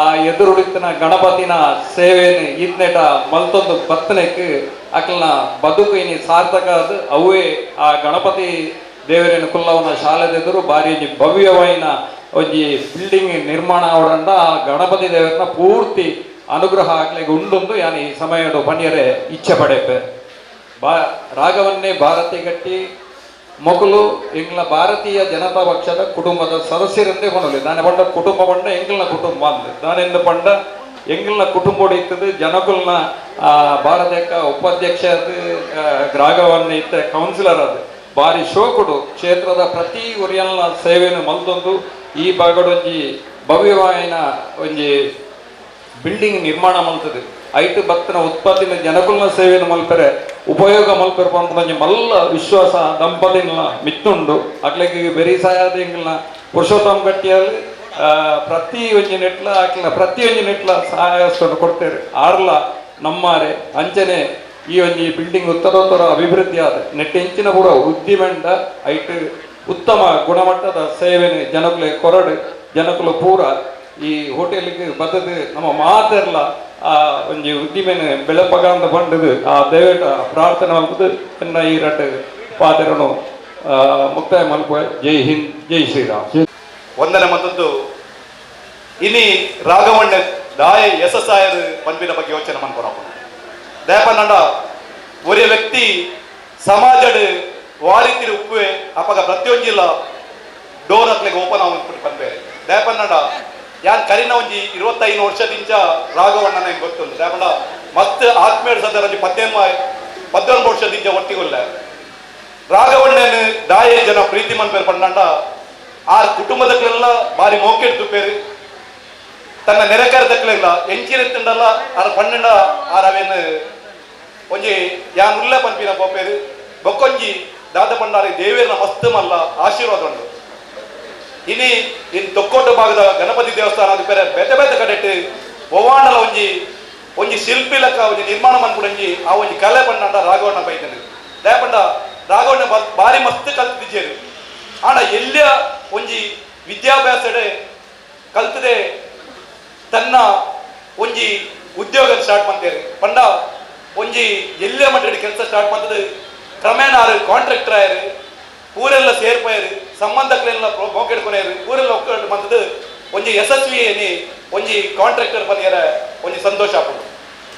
ಆ ಎದುರುಡಿತನ ಗಣಪತಿನ ಸೇವೆಯನ್ನು ಈತ್ನೇಟ ಮಲ್ತೊಂದು ಬತ್ತನೆಕ್ ಅಕಲ್ನ ಬದುಕು ಇನಿ ಸಾರ್ಥಕ ಅದು ಅವೇ ಆ ಗಣಪತಿ ದೇವರಿನ ಕುಲ್ಲವನ ಶಾಲೆದೆದುರು ಬಾರಿ ಒಂಜಿ ಭವ್ಯವಾಯಿನ ಒಂಜಿ ಬಿಲ್ಡಿಂಗ್ ನಿರ್ಮಾಣ ಅವರಂಡ ಆ ಗಣಪತಿ ದೇವರನ್ನ ಪೂರ್ತಿ ಅನುಗ್ರಹ ಆಗ್ಲಿಗೆ ಉಂಡೊಂದು ಯಾನಿ ಈ ಸಮಯದ ಪಣಿಯರೆ ಇಚ್ಛೆ ಪಡೆಪೆ. ಬಾ ರಾಘವನ್ನೇ ಭಾರತಿ ಗಟ್ಟಿ ಮೊಗಲು ಎಂಗ್ಲ ಭಾರತೀಯ ಜನತಾ ಪಕ್ಷದ ಕುಟುಂಬದ ಸದಸ್ಯರೆಂದೇ ಕೊನಲಿ. ದಾನೆ ಪಂಡ ಕುಟುಂಬ ಪಂಡ ಎಂಗ್ಲನ ಕುಟುಂಬ ಅಂದ್ ದಾನೆಂದು ಪಂಡ ಎಂಗ್ಲನ ಕುಟುಂಬ ಇತ್ತದು ಜನಕುಲ್ನ ಭಾರತ ಉಪಾಧ್ಯಕ್ಷ ಅದು ರಾಘವನ್ ಇತ್ತ ಕೌನ್ಸಿಲರ್ ಅದು. ಬಾರಿ ಶೋಕುಡು ಕ್ಷೇತ್ರದ ಪ್ರತಿ ಉರಿಯಲ್ನ ಸೇವೆಯನ್ನು ಮಲ್ತೊಂದು ಈ ಭಾಗಡೊಂಜಿ ಭವ್ಯವಾಯಿನ ಒಂಜಿ ಬಿಲ್ಡಿಂಗ್ ನಿರ್ಮಾಣ ಮಲ್ತದೆ. ಐಟ್ ಭಕ್ತನ ಉತ್ಪತ್ತಿನ ಜನಕುಲ್ನ ಸೇವೆಯನ್ನು ಮಲ್ಪೆರೆ ಉಪಯೋಗ ಮಲ್ಪೆರೆ ಪನ್ಪುನ ಮಲ್ಲ ವಿಶ್ವಾಸ ದಂಪತಿನ ಮಿತ್ತುಂಡು. ಅಕ್ಲೆಗ್ ಬೆರಿ ಸಹಾಯದಿಂಗ್ಲ ಪುರುಷೋತ್ತಮ ಗಟ್ಟಿಯಲ್ಲಿ ಪ್ರತಿ ಒಂಜಿ ನೆಟ್ಲ ಅಕ್ಲೆನ ಪ್ರತಿ ಒಂಜಿ ನೆಟ್ಲ ಸಹಾಯ ಕೊಡ್ತೇವೆ. ಆರ್ಲ ನಮ್ಮಾರೆ ಅಂಚನೆ ಈ ಒಂಜಿ ಬಿಲ್ಡಿಂಗ್ ಉತ್ತರೋತ್ತರ ಅಭಿವೃದ್ಧಿ ಆದ ನೆಟ್ ಎಂಚಿನ ಪೂರ ಉದ್ದಿಮೆಂಡ ಐಟ್ ಉತ್ತಮ ಗುಣಮಟ್ಟದ ಸೇವೆನೆ ಜನಕುಲೆ ಕೊರಡು ಜನಕುಲು ಪೂರ ಈ ಹೋಟೆಲ್ಗೆ ಬದದು ನಮ್ಮ ಮಾತೆರ್ಲ ಆ ಒಂಜಿ ಉದ್ದಿಮೆನೆ ಬೆಳಪಗಾಂದ ಬಂಡದು ಆ ದೇವೇಟ ಪ್ರಾರ್ಥನೆ ಮಲ್ಪುದು ಎನ್ನ ಈ ರಡ್ಡ್ ಪಾತೆರನು ಮುಕ್ತಾಯ ಮಲ್ಪ. ಜೈ ಹಿಂದ್, ಜೈ ಶ್ರೀರಾಮ್. ವಂದನೆ ಮತ್ತೊಂದು ಇನಿ ರಾಘವಣ್ಣ ದಾಯ ಯಶಸ್ಸಾಯರು ಪನ್ಪಿನ ಬಗ್ಗೆ ಯೋಚನೆ ಮನ್ಪುನವು. ದಯಪನ್ನಂಡ ಒರಿಯ ವ್ಯಕ್ತಿ ಸಮಾಜಡ್ ವಾರಿತಿರು ಉಪ್ಪುವೆ ಅಪಗ ಪ್ರತಿಯೊಂಜಿಲ ಡೋರ್ ಅಕ್ಲೆಗ್ ಓಪನ್ ಆವೊಂದು ಪನ್ಪೆ. ದಯಪನ್ನಂಡ ಯಾನ್ ಕರಿನ ಒಂಜಿ 25 ವರ್ಷದಿಂಚ ರಾಘವಣ್ಣನ ಎಂಕ್ ಗೊತ್ತುಂಡು. ದಯಪಂಡ ಮಸ್ತ್ ಆತ್ಮೀಯ ಸದರ ಒಂಜಿ 18 ವರ್ಷದಿಂಚ ಒಟ್ಟಿಗುಲ್ಲ. ರಾಘವಣ್ಣನ ದಾಯ ಜನ ಪ್ರೀತಿ ಮನ್ಪೇರು ಪಂಡಂಡ ಆ ಕುಟುಂಬದಕ್ಲೆಲ್ಲ ಬಾರಿ ಮೋಕೆಡ್ ತುಪ್ಪೇರು. ತನ್ನ ನೆರೆಕರದಕ್ಲೆಲ್ಲ ಎಂಚಿನ ಆರ ಪಣ್ಣಂಡ ಆರ್ ಅವೇನು ಒಂಜಿ ಯಾನ್ ಉಲ್ಲ ಪನ್ಪಿನ ಪೋಪೇರು. ಬೊಕ್ಕೊಂಜಿ ದಾದ ಪಂಡಾರಿ ದೇವೇರ್ನ ಮಸ್ತ್ ಮಲ್ಲ ಆಶೀರ್ವಾದ ಉಂಡು. ಇನಿ ಇನ್ ತೊಕ್ಕೋಟ ಭಾಗದ ಗಣಪತಿ ದೇವಸ್ಥಾನ ಅದು ಬೇರೆ ಬೇತೆ ಬೇತೆ ಕಡೆಟ್ ಒವಾಣಲ ಒಂಜಿ ಒಂಜಿ ಶಿಲ್ಪಿ ಲೆಕ್ಕ ಒಂಜಿ ನಿರ್ಮಾಣ ಮನ್ಪುಡಂಜಿ ಆ ಒಂಜಿ ಕಲೆ ಪಂಡಂಡ ರಾಘವಣ್ಣ ಬೈದನು. ದಯಪಂಡ ರಾಘವಣ್ಣ ಬಾರಿ ಮಸ್ತ್ ಕಲ್ತಿದ್ದೇರು. ಆಂಡ ಎಲ್ಲಿಯ ಒಂಜಿ ವಿದ್ಯಾಭ್ಯಾಸಡೆ ಕಲ್ತದೆ ತನ್ನ ಒಂಜಿ ಉದ್ಯೋಗ ಸ್ಟಾರ್ಟ್ ಮಾಡ್ತೇವೆ ಪಂಡ ಒಂಜಿ ಎಲ್ಲೇ ಮಟ್ಟದ ಕೆಲಸ ಸ್ಟಾರ್ಟ್ ಮಾಡ್ತದೆ. ಕ್ರಮೇಣ ಆರು ಕಾಂಟ್ರಾಕ್ಟರ್ ಆಯರು, ಊರೆಲ್ಲ ಸೇರ್ಪಯರು, ಸಂಬಂಧಕ್ಲೆಲ್ಲ ಮೋಕೆಡ್ಕೊನೆಯರು, ಊರೆಲ್ಲ ಒಕ್ಕಟ್ಟು ಬಂದದ್ದು ಒಂಜಿ ಯಶಸ್ವಿ ಏನಿ ಒಂಜಿ ಕಾಂಟ್ರಾಕ್ಟರ್ ಬಂದಿಯರ ಒಂಜಿ ಸಂತೋಷ ಆಪುಂಡು.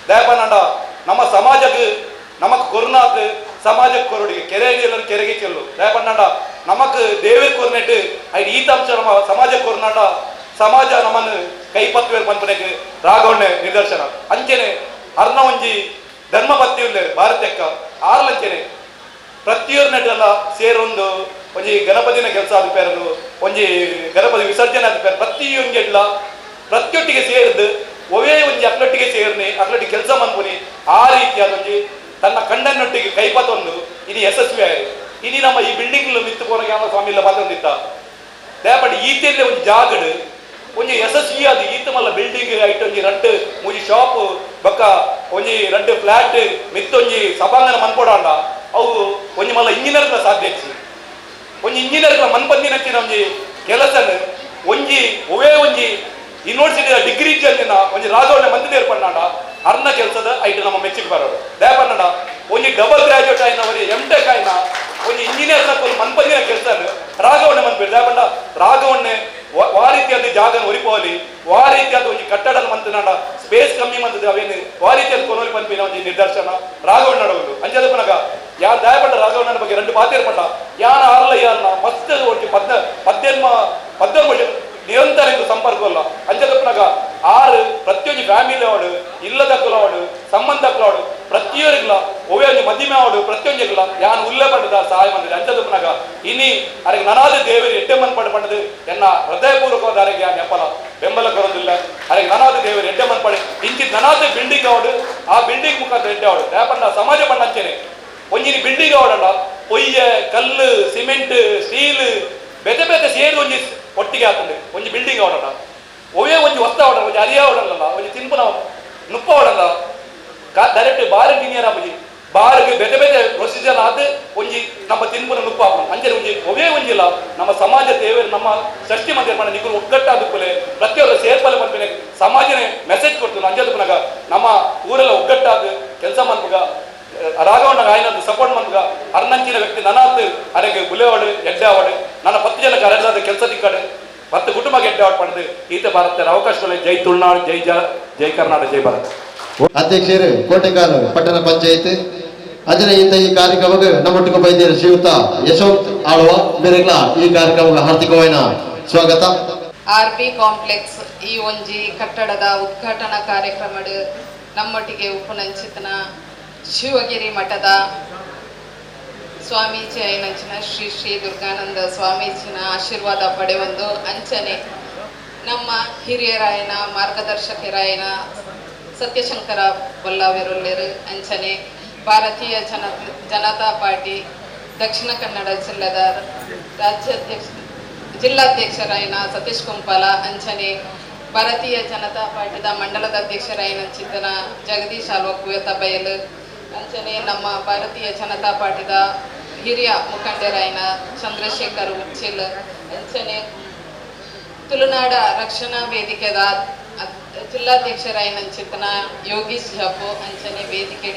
ದಯಪನಂಡ ನಮ್ಮ ಸಮಾಜಕ್ಕೆ ನಮಕ್ ಕೊರ್ನಾತ್ ಸಮಾಜಕ್ಕೆ ಕೊರಡಿಗೆ ಕೆರೆ ನೀರನ್ನು ಕೆರೆಗೆ ಚೆಲ್ಲು. ದಯಪನ್ನಂಡ ನಮಕ್ ದೇವೇರ್ ಕೊರ್ನೆಟ್ ಐಟ್ ಈತಾಂಶ ನಮ್ಮ ಸಮಾಜಕ್ಕೆ ಕೊರ್ನಾಂಡ ಸಮಾಜ ನಮ್ಮನ್ನು ಕೈಪತ್ತುವೇರ್ ಪನ್ಪನೆಗ್ ರಾಘವಣ್ಣೆ ನಿದರ್ಶನ. ಅಂಚೆನೆ ಅರ್ನ ಒಂಜಿ ಧರ್ಮಪತ್ನಿ ಉಲ್ಲೇರು ಭಾರತಕ್ಕ ಆರ್ಲಂಚೆನೆ ಪ್ರತಿಯೊಂದು ನೆಟ್ಟೆಲ್ಲ ಸೇರೊಂದು ಒಂಜಿ ಗಣಪತಿನ ಕೆಲಸ ಆದ, ಒಂಜಿ ಗಣಪತಿ ವಿಸರ್ಜನೆ ಆದ ಪ್ರತಿಯೊಂಜೆಡ್ಲ ಪ್ರತಿಯೊಟ್ಟಿಗೆ ಸೇರಿದ್ದು ಒವೇ ಒಂಜಿ ಅಕ್ಲೊಟ್ಟಿಗೆ ಸೇರ್ನಿ ಅಕ್ಲೊಟ್ಟಿಗೆ ಕೆಲಸ ಮನ್ಪುನಿ. ಆ ರೀತಿಯಾದ ಒಂಜಿ ತನ್ನ ಕಂಡನ್ನೊಟ್ಟಿಗೆ ಕೈಪತ್ತೊಂದು ಇನಿ ಯಶಸ್ವಿ ಆಯಿರು. ಇನಿ ನಮ್ಮ ಈ ಬಿಲ್ಡಿಂಗ್ ಮಿತ್ತು ಪೋನಗ ಸ್ವಾಮಿ ಇಲ್ಲ ಪಾತೊಂದಿತ್ತ. ದಯಪಡಿ ಈತೆಲ್ಲೇ ಒಂಜಿ ಜಾಗಡ್ ಒಂಜಿ ಯಶಸ್ವಿ ಅದು ಈತ ಮಲ್ಲ ಬಿಲ್ಡಿಂಗ್ ಐಟ್ ಒಂಜಿ ರಡ್ಡ್ ಮೂಜಿ ಶಾಪ್ ಬೊಕ್ಕ ಒಂಜಿ ರಡ್ಡ್ ಫ್ಲಾಟ್ ಮಿತ್ತೊಂಜಿ ಸಭಾಂಗಣ ಮನ್ಪೊಡಾಂಡ ಅವು ಒಂಜಿ ಮಲ್ಲ ಇಂಜಿನಿಯರ್ ಸಾಧ್ಯ ಇಚ್ಚಿ. ಒಂಜಿ ಇಂಜಿನಿಯರ್ ಮನ್ಪಂದಿನಂಚಿನ ಒಂಜಿ ಕೆಲಸನ ಒಂಜಿ ಒವೇ ಒಂಜಿ ಯೂನಿವರ್ಸಿಟಿ ಡಿಗ್ರಿ ಜಲ್ಲಿನ ಒಂಜಿ ರಾಘವಣ್ಣ ಮಂತ್ರಿ ಪಣ್ಣಾಂಡ ಅರ್ನ ಕೆಲಸದ ಐಟ್ ನಮ್ಮ ಮೆಚ್ಚಿಗೆ ಬರೋದು. ದಯಪನ್ನಡ ಒಂಜಿ ಡಬಲ್ ಗ್ರಾಜುಯೇಟ್ ಆಯ್ನ ಒಂಜಿ ಎಂ ಟೆಕ್ ಆಯ್ನ ಒಂಜಿ ಇಂಜಿನಿಯರ್ ನ ಮನ್ಪಂದಿನ ಕೆಲಸ ರಾಘವಣ್ಣ ಮನ್ಪೇರು. ದಯಪಂಡ ರಾಘವಣ್ಣೆ ವಾ ರೀತಿಯಾದ ಜಾಗನ ಒರಿಪೋಲಿ, ವಾ ರೀತಿಯಾದ ಒಂಜಿ ಕಟ್ಟಡ ಮಂತನಾಡ ಸ್ಪೇಸ್ ಕಮ್ಮಿ ಮಂತದ ಅವೇನು ವಾ ರೀತಿಯಾದ ಕೊನೋಲಿ ಪನ್ಪಿನ ಒಂಜಿ ನಿದರ್ಶನ ರಾಘವಣ್ಣ ನಡವಲು. ಅಂಜದ ಪನಗ ಯಾನ್ ದಯಪಂಡ ರಾಘವಣ್ಣನ ಬಗ್ಗೆ ಎರಡು ಪಾತೇರ್ ಪಂಡ ಯಾನ ಆರ್ಲ ಯಾನ್ನ ಮಸ್ತ್ ಒಂಜಿ ಪದ್ನ ಪದ್ದೆನ್ಮ ಪದ್ದೊಂದು ವರ್ಷ ನಿರಂತರ ಇದು ಸಂಪರ್ಕ ಅಲ್ಲ. ಅಂಚದಪ್ಪನಾಗ ಆರು ಪ್ರತಿಯೊಂದು ಫ್ಯಾಮಿಲಿ ಅವಡು ಇಲ್ಲದಕ್ಕಲವಡು ಸಂಬಂಧಕ್ಕಲವಡು ಪ್ರತಿಯೊರಿಗ್ಲ ಒವೇ ಒಂಜಿ ಮದಿಮೆ ಅವಡು ಪ್ರತಿಯೊಂಜಿಗ್ಲ ಯಾನ್ ಉಲ್ಲೆ ಪಂಡದ ಸಹಾಯ ಬಂದಿದೆ. ಅಂಚದಪ್ಪನಾಗ ಇನಿ ಅರೆಗೆ ನನಾದ ದೇವರು ಎಡ್ಡೆ ಮನ್ ಪಡ ಪಂಡದು ಎನ್ನ ಹೃದಯಪೂರ್ವಕವಾದ ಅರೆಗೆ ಯಾನ್ ಎಪ್ಪಲ ಬೆಂಬಲ ಕೊರೋದಿಲ್ಲ. ಅರೆಗೆ ನನಾದ ದೇವರು ಎಡ್ಡೆ ಮನ್ ಪಡೆ ಇಂಚಿ ನನಾದ ಬಿಲ್ಡಿಂಗ್ ಅವಡು ಆ ಬಿಲ್ಡಿಂಗ್ ಮುಖಾಂತರ ಎಡ್ಡೆ ಅವಡು. ದಯಪಂಡ ಸಮಾಜ ಪಂಡ ಅಂಚೆನೆ ಒಂಜಿನಿ ಬಿಲ್ಡಿಂಗ್ ಅವಡಲ್ಲ ಪೊಯ್ಯೆ ಕಲ್ಲು ಸಿಮೆಂಟ್ ಸ್ಟೀಲ್ ಬೇತೆ ಬೇತೆ ಸೇರಿ ಒಂಜಿ ಒಟ್ಟಿಗೆ ಹಾಕೊಂಡು ಒಂಜಿ ಬಿಲ್ಡಿಂಗ್ ಅವಡಲ್ಲ. ಒವೇ ಒಂಜಿ ವಸ್ತು ಅವಡಲ್ಲ, ಒಂಜಿ ಅರಿಯ ಅವಡಲ್ಲ, ಒಂಜಿ ತಿನ್ಪುನ ನುಪ್ಪ ಅವಡಲ್ಲ. ಡೈರೆಕ್ಟ್ ಬಾರಿ ಇಂಜಿನಿಯರ್ ಆಪುಜಿ ಬಾರಿಗೆ ಬೇತೆ ಬೇತೆ ಪ್ರೊಸೀಜರ್ ಆದ್ ಒಂಜಿ ನಮ್ಮ ತಿನ್ಪುನ ನುಪ್ಪ ಆಪುನ. ಅಂಚನೆ ಒಂಜಿ ಒವೇ ಒಂಜಿಲ್ಲ ನಮ್ಮ ಸಮಾಜ ದೇವರು ನಮ್ಮ ಷಷ್ಠಿ ಮಂದಿರ ಪಂಡ ನಿಕುಲು ಒಗ್ಗಟ್ಟಾದ ಕುಲೆ ಪ್ರತಿಯೊಬ್ಬರು ಸೇರ್ಪಲೆ ಪನ್ಪಿನ ಸಮಾಜನೇ ಮೆಸೇಜ್ ಕೊಡ್ತು. ಅಂಜದ ಪುನಗ ನಮ್ಮ ಊರೆಲ್ಲ ಒಗ್ಗಟ್ಟಾದ ಕೆಲಸ ಮನ್ಪುಗ ರಾಘವಣ್ಣ ಆಯ್ನದ್ದು ಸಪೋರ್ಟ್ ಮನ್ಪುಗ. ಅರ್ನಂಚಿನ ವ್ಯಕ್ತಿ ನನಾತ್ ಅರೆಗೆ ಬುಲೆವಾಡು ಎಡ್ಡೆ ಆವಡು ನನ್ನ 10 ಜನಕ್ಕೆ ಅರೆದಾದ ಕೆಲಸ ತಿಕ್ಕಾಡು 10 ಕುಟುಂಬಕ್ಕೆ ಎಡ್ಡೆ ಆವಡ್ ಪಡೆದು ಈತ ಭಾರತ ಅವಕಾಶಗಳು. ಜೈ ತುಳುನಾಡು, ಜೈ ಜೈ ಕರ್ನಾಟಕ, ಜೈ ಭಾರತ್. ಅಧ್ಯಕ್ಷರು ಕೋಟೆಕಾಲು ಪಟ್ಟಣ ಪಂಚಾಯತ್ ಅಜನ ಇಂತ ಈ ಕಾರ್ಯಕ್ರಮಕ್ಕೆ ನಮ್ಮೊಟ್ಟಿಗೆ ಬೈದಿರ ಶ್ರೀಯುತ ಯಶವಂತ್ ಆಳ್ವ ಮೇರೆಗ್ಲ ಈ ಕಾರ್ಯಕ್ರಮಕ್ಕೆ ಹಾರ್ದಿಕವಾಯಿನ ಸ್ವಾಗತ. R B complex ಈ ಒಂಜಿ ಕಟ್ಟಡದ ಉದ್ಘಾಟನಾ ಕಾರ್ಯಕ್ರಮಡ್ ನಮ್ಮೊಟ್ಟಿಗೆ ಉಪನಂಚಿತನ ಶಿವಗಿರಿ ಮಠದ ಸ್ವಾಮೀಜಿ ಐನಂಚಿನ ಶ್ರೀ ಶ್ರೀ ದುರ್ಗಾನಂದ ಸ್ವಾಮೀಜಿನ ಆಶೀರ್ವಾದ ಪಡೆಯೊಂದು ಅಂಚನೆ ನಮ್ಮ ಹಿರಿಯರಾಯನ ಮಾರ್ಗದರ್ಶಕರಾಯನ ಸತ್ಯಶಂಕರ ಬೊಲ್ಲಾವೆರುಲ್ಲೆರು ಅಂಚನೆ ಭಾರತೀಯ ಜನತಾ ಪಾರ್ಟಿ ದಕ್ಷಿಣ ಕನ್ನಡ ಜಿಲ್ಲೆದ ರಾಜ್ಯಾಧ್ಯಕ್ಷ ಜಿಲ್ಲಾಧ್ಯಕ್ಷರಾಯನ ಸತೀಶ್ ಕುಂಪಾಲ ಅಂಚನೆ ಭಾರತೀಯ ಜನತಾ ಪಾರ್ಟಿದ ಮಂಡಲದ ಅಧ್ಯಕ್ಷರಾಯನ ಚಿತ್ತನ ಜಗದೀಶ್ ಆಲ್ವ ಕುಯತ ಬಯಲು ಅಂಚನೆ ನಮ್ಮ ಭಾರತೀಯ ಜನತಾ ಪಾರ್ಟಿದ ಹಿರಿಯ ಮುಖಂಡರಾಯನ ಚಂದ್ರಶೇಖರ್ ಉಚ್ಚಿಲ್ ಅಂಚನೆ ತುಳುನಾಡ ರಕ್ಷಣಾ ವೇದಿಕೆದ ಜಿಲ್ಲಾಧ್ಯಕ್ಷರಾಯನ ಚಿತ್ತನ ಯೋಗೀಶ್ ಜಬ್ಬು ಅಂಚನೆ ವೇದಿಕೆ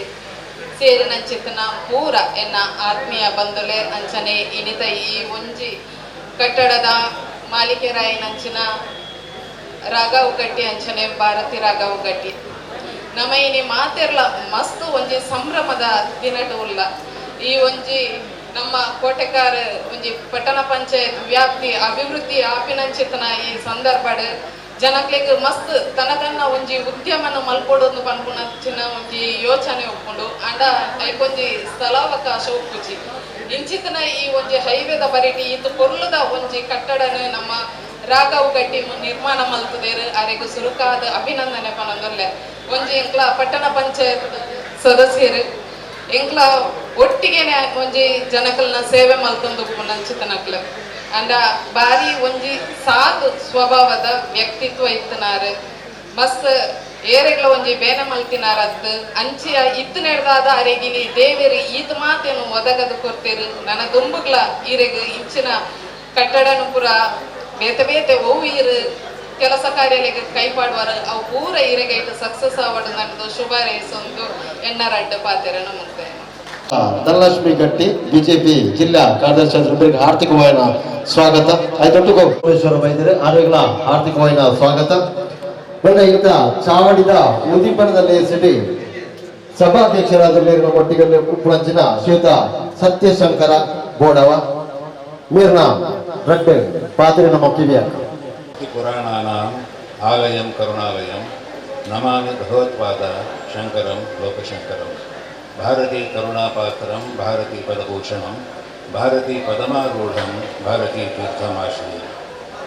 ಸೇರಿನಂಚಿತ್ತನ ಪೂರ ಎನ್ನ ಆತ್ಮೀಯ ಬಂಧುಲೆ ಅಂಚನೆ ಇನಿತ ಈ ಒಂಜಿ ಕಟ್ಟಡದ ಮಾಲೀಕರಾಯಿನಂಚಿನ ರಾಘವ್ ಗಟ್ಟಿ ಅಂಚನೆ ಭಾರತಿ ರಾಘವ್ ಗಟ್ಟಿ. ನಮ್ಮ ಇನಿ ಮಾತೆರ್ಲ ಮಸ್ತ್ ಒಂಜಿ ಸಂಭ್ರಮದ ದಿನಟು ಉಲ್ಲ. ಈ ಒಂಜಿ ನಮ್ಮ ಕೋಟೆಕಾರ ಒಂಜಿ ಪಟ್ಟಣ ಪಂಚಾಯತ್ ವ್ಯಾಪ್ತಿ ಅಭಿವೃದ್ಧಿ ಆಪಿನಂಚಿತನ ಈ ಸಂದರ್ಭಡ್ ಜನಕ್ಲೆಗ್ ಮಸ್ತ್ ತನ್ನ ತನ್ನ ಒಂಜಿ ಉದ್ಯಮನ ಮಲ್ಪೊಡೊಂದು ಪನ್ಪುನ ಚಿನ್ನ ಒಂಜಿ ಯೋಚನೆ ಉಪ್ಪುಂಡು. ಅಂಡ ಐಕೊಂಜಿ ಸ್ಥಳಾವಕಾಶ ಉಪ್ಪುಜಿ. ಇಂಚಿತನ ಈ ಒಂಜಿ ಹೈವೇದ ಬರಿಟಿ ಇತ್ತು ಪೊರ್ಲುದ ಒಂಜಿ ಕಟ್ಟಡನ ನಮ್ಮ ರಾಘವ್ ಗಟ್ಟಿ ನಿರ್ಮಾಣ ಮಲ್ತುದೇರು. ಅರೆಗ್ ಸುರುಕಾದ ಅಭಿನಂದನೆ ಪನೊಂದುಲ್ಲೆ. ಒಂಜಿ ಎಂಕ್ಲ ಪಟ್ಟಣ ಪಂಚಾಯತ್ ಸದಸ್ಯರು ಎಂಕ್ಲ ಒಟ್ಟಿಗೆನೆ ಒಂಜಿ ಜನಕಲ್ನ ಸೇವೆ ಮಲ್ತೊಂದು ಉಪ್ಪುನಂಚಿತನಕ್ಲು. ಅಂಡ ಬಾರಿ ಒಂಜಿ ಸಾಧು ಸ್ವಭಾವದ ವ್ಯಕ್ತಿತ್ವ ಇತ್ತನಾರು. ಮಸ್ತ್ ಏರೆಗ್ಲ ಒಂಜಿ ಬೇನೆ ಮಲ್ತಿನಾರತ್ತು ಅಂಚಿಯ ಇತ್ತು ನೆಡ್ದಾದ ಅರೆಗಿನಿ ದೇವೆರು ಈತ ಮಾತೇನು ಒದಗದು ಕೊರ್ತೇರು. ನನ್ನ ದುಂಬುಗ್ಲ ಈರೆಗ್ ಇಂಚಿನ ಕಟ್ಟಡನು ಪೂರ ಬೇತೆ ಬೇತೆ ಒವು ಈರು ಕೆಲಸ ಕಾರ್ಯಲೆಗ್ ಕೈಪಾಡುವಾರ ಅವು ಪೂರ ಈರೆಗೆ ಸಕ್ಸಸ್ ಆವಡು ನನ್ನದು ಶುಭ ರೇಸೊಂದು ಎಣ್ಣರಡ್ಡು ಪಾತೆರನು ಮುಕ್ತಾಯ. ಧನಲಕ್ಷ್ಮಿ ಗಟ್ಟಿ, ಬಿಜೆಪಿ ಜಿಲ್ಲಾ ಕಾರ್ಯದರ್ಶಿ, ಹಾರ್ದಿಕವಾದ ಸ್ವಾಗತ. ಐದೊಟ್ಟು ಗೋಪೇಶ್ವರ ವೈದ್ಯರು ಆರೋಗ್ಯ ಹಾರ್ದಿಕವಾದ ಸ್ವಾಗತ. ಮೊನ್ನೆ ಈತ ಚಾವಡಿದ ಉದ್ದೀಪನದಲ್ಲಿ ಸಿಟಿ ಸಭಾಧ್ಯಕ್ಷರಾದ ಒಟ್ಟಿಗೆ ಉಪ್ಪುಳಂಚಿನ ಶ್ರೀಯುತ ಸತ್ಯಶಂಕರ ಬೋಡವ ಮೀರ್ನ ರಡ್ಡೆ ಪಾತ್ರೆ ನಮ್ಮ ಕಿವಿಯ. ಪುರಾಣಾನಾಂ ಆಲಯಂ ಕರುಣಾಲಯಂ ನಮಾಮಿ ಭಗವತ್ಪಾದ ಶಂಕರಂ ಲೋಕಶಂಕರಂ. ಭಾರತೀ ಕರುಣಾಪಾತ್ರಂ ಭಾರತೀ ಪದಭೂಷಣಂ ಭಾರತೀ ಪದಮಾರೂಢಂ ಭಾರತೀ ತೀರ್ಥಮಾಶ್ರಯೇ.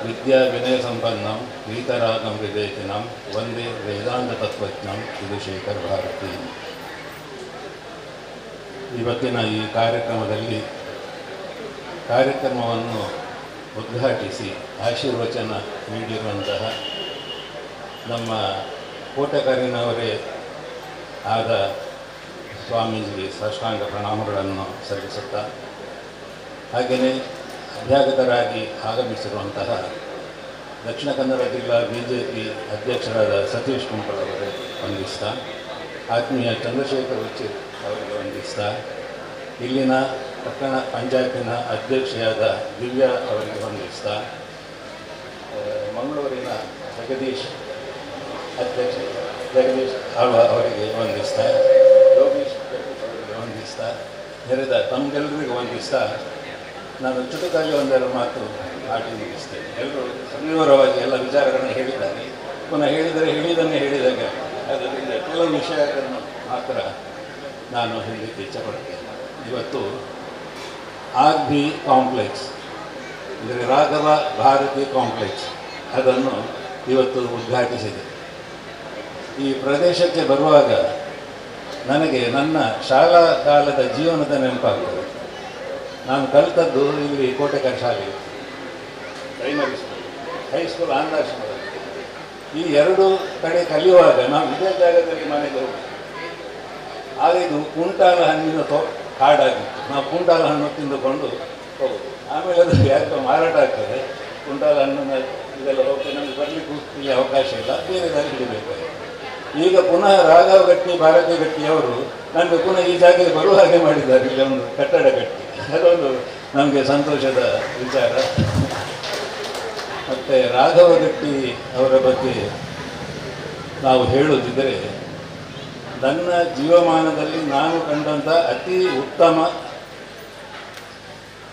ವಿದ್ಯಾ ವಿನಯ ಸಂಪನ್ನಂ ವೀತರಾಗಂ ವಿವೇಕಿನಂ ವಂದೇ ವೇದಾಂತ ತತ್ವಜ್ಞಂ ವಿಧುಶೇಖರ್ ಭಾರತಿ. ಇವತ್ತಿನ ಈ ಕಾರ್ಯಕ್ರಮದಲ್ಲಿ ಕಾರ್ಯಕ್ರಮವನ್ನು ಉದ್ಘಾಟಿಸಿ ಆಶೀರ್ವಚನ ನೀಡಿರುವಂತಹ ನಮ್ಮ ಕೋಟೆಕಾರಿನವರೇ ಆದ ಸ್ವಾಮೀಜಿಗೆ ಸಾಷ್ಟಾಂಗ ಪ್ರಣಾಮಗಳನ್ನು ಸಲ್ಲಿಸುತ್ತಾ, ಹಾಗೆಯೇ ಅಭ್ಯಾಗತರಾಗಿ ಆಗಮಿಸಿರುವಂತಹ ದಕ್ಷಿಣ ಕನ್ನಡ ಜಿಲ್ಲಾ ಬಿಜೆಪಿ ಅಧ್ಯಕ್ಷರಾದ ಸತೀಶ್ ಕುಂಪಳ್ ಅವರೇ ವಂದಿಸ್ತಾ, ಆತ್ಮೀಯ ಚಂದ್ರಶೇಖರ್ ಉಚಿತ್ ಅವರಿಗೆ ವಂದಿಸ್ತಾ, ಇಲ್ಲಿನ ಪಟ್ಟಣ ಪಂಚಾಯತಿನ ಅಧ್ಯಕ್ಷೆಯಾದ ದಿವ್ಯಾ ಅವರಿಗೆ ವಂದಿಸ್ತಾ, ಮಂಗಳೂರಿನ ಜಗದೀಶ್ ಅಧ್ಯಕ್ಷ ಜಗದೀಶ್ ಆಳ್ವ ಅವರಿಗೆ ವಂದಿಸ್ತಾ, ಯೋಗೀಶ್ ಅವರಿಗೆ ವಂದಿಸ್ತಾ, ನೆರೆದ ತಮಗೆಲ್ಲರಿಗೂ ವಂದಿಸ್ತಾ, ನಾನು ಚುಟುಕಾಗಿ ಒಂದೆರಡು ಮಾತು ಆಡಿ ಮುಗಿಸ್ತೇನೆ. ಎಲ್ಲರೂ ಸವಿವರವಾಗಿ ಎಲ್ಲ ವಿಚಾರಗಳನ್ನು ಹೇಳಿದ್ದಾರೆ. ಪುನಃ ಹೇಳಿದರೆ ಹೇಳಿದ್ದನ್ನೇ ಹೇಳಿದಾಗ, ಆದ್ದರಿಂದ ಕೆಲವು ವಿಷಯಗಳನ್ನು ಮಾತ್ರ ನಾನು ಹೇಳಲಿಕ್ಕೆ ಇಚ್ಛೆಪಡ್ತೇನೆ. ಇವತ್ತು ಆರ್ ಬಿ ಕಾಂಪ್ಲೆಕ್ಸ್, ಅಂದರೆ ರಾಘವ ಭಾರತಿ ಕಾಂಪ್ಲೆಕ್ಸ್, ಅದನ್ನು ಇವತ್ತು ಉದ್ಘಾಟಿಸಿದೆ. ಈ ಪ್ರದೇಶಕ್ಕೆ ಬರುವಾಗ ನನಗೆ ನನ್ನ ಶಾಲಾ ಕಾಲದ ಜೀವನದ ನೆನಪಾಗ್ತದೆ. ನಾನು ಕಲಿತದ್ದು ಇಲ್ಲಿ ಕೋಟೆಕರ್ ಶಾಲೆ, ಪ್ರೈಮರಿ ಸ್ಕೂಲ್, ಹೈಸ್ಕೂಲ್ ಆಂಧ್ರಾಶ್ರಮದಲ್ಲಿ. ಈ ಎರಡು ಕಡೆ ಕಲಿಯುವಾಗ ನಾವು ಇದೇ ಜಾಗದಲ್ಲಿ ಮನೆಗೆ ಹೋಗಿ, ಆಗ ಇದು ಕುಂಟಾಲ ಹಣ್ಣಿನ ಕಾಡಾಗಿತ್ತು. ನಾವು ಕುಂಟಾಲ ಹಣ್ಣು ತಿಂದುಕೊಂಡು ಹೋಗೋದು. ಆಮೇಲೆ ಅದು ಯಾಕೋ ಮಾರಾಟ ಆಗ್ತದೆ ಕುಂಟಾಲ ಹಣ್ಣನ್ನು, ಇದೆಲ್ಲ ಹೋಗ್ತದೆ. ನಮಗೆ ಬರಲಿಕ್ಕೂ ಇಲ್ಲಿ ಅವಕಾಶ ಇಲ್ಲ, ಬೇರೆ ದಾರಿ ಹಿಡಿಬೇಕಾಗಿದೆ. ಈಗ ಪುನಃ ರಾಘವ ಗಟ್ಟಿ, ಭಾರತಿ ಗಟ್ಟಿಯವರು ನನಗೆ ಪುನಃ ಈ ಜಾಗಕ್ಕೆ ಬರುವ ಹಾಗೆ ಮಾಡಿದ್ದಾರೆ. ಇಲ್ಲಿ ಒಂದು ಕಟ್ಟಡ ಕಟ್ಟಿ, ಅದೊಂದು ನಮಗೆ ಸಂತೋಷದ ವಿಚಾರ. ಮತ್ತು ರಾಘವ ಗಟ್ಟಿ ಅವರ ಬಗ್ಗೆ ನಾವು ಹೇಳುವುದಿದ್ದರೆ, ನನ್ನ ಜೀವಮಾನದಲ್ಲಿ ನಾನು ಕಂಡಂಥ ಅತಿ ಉತ್ತಮ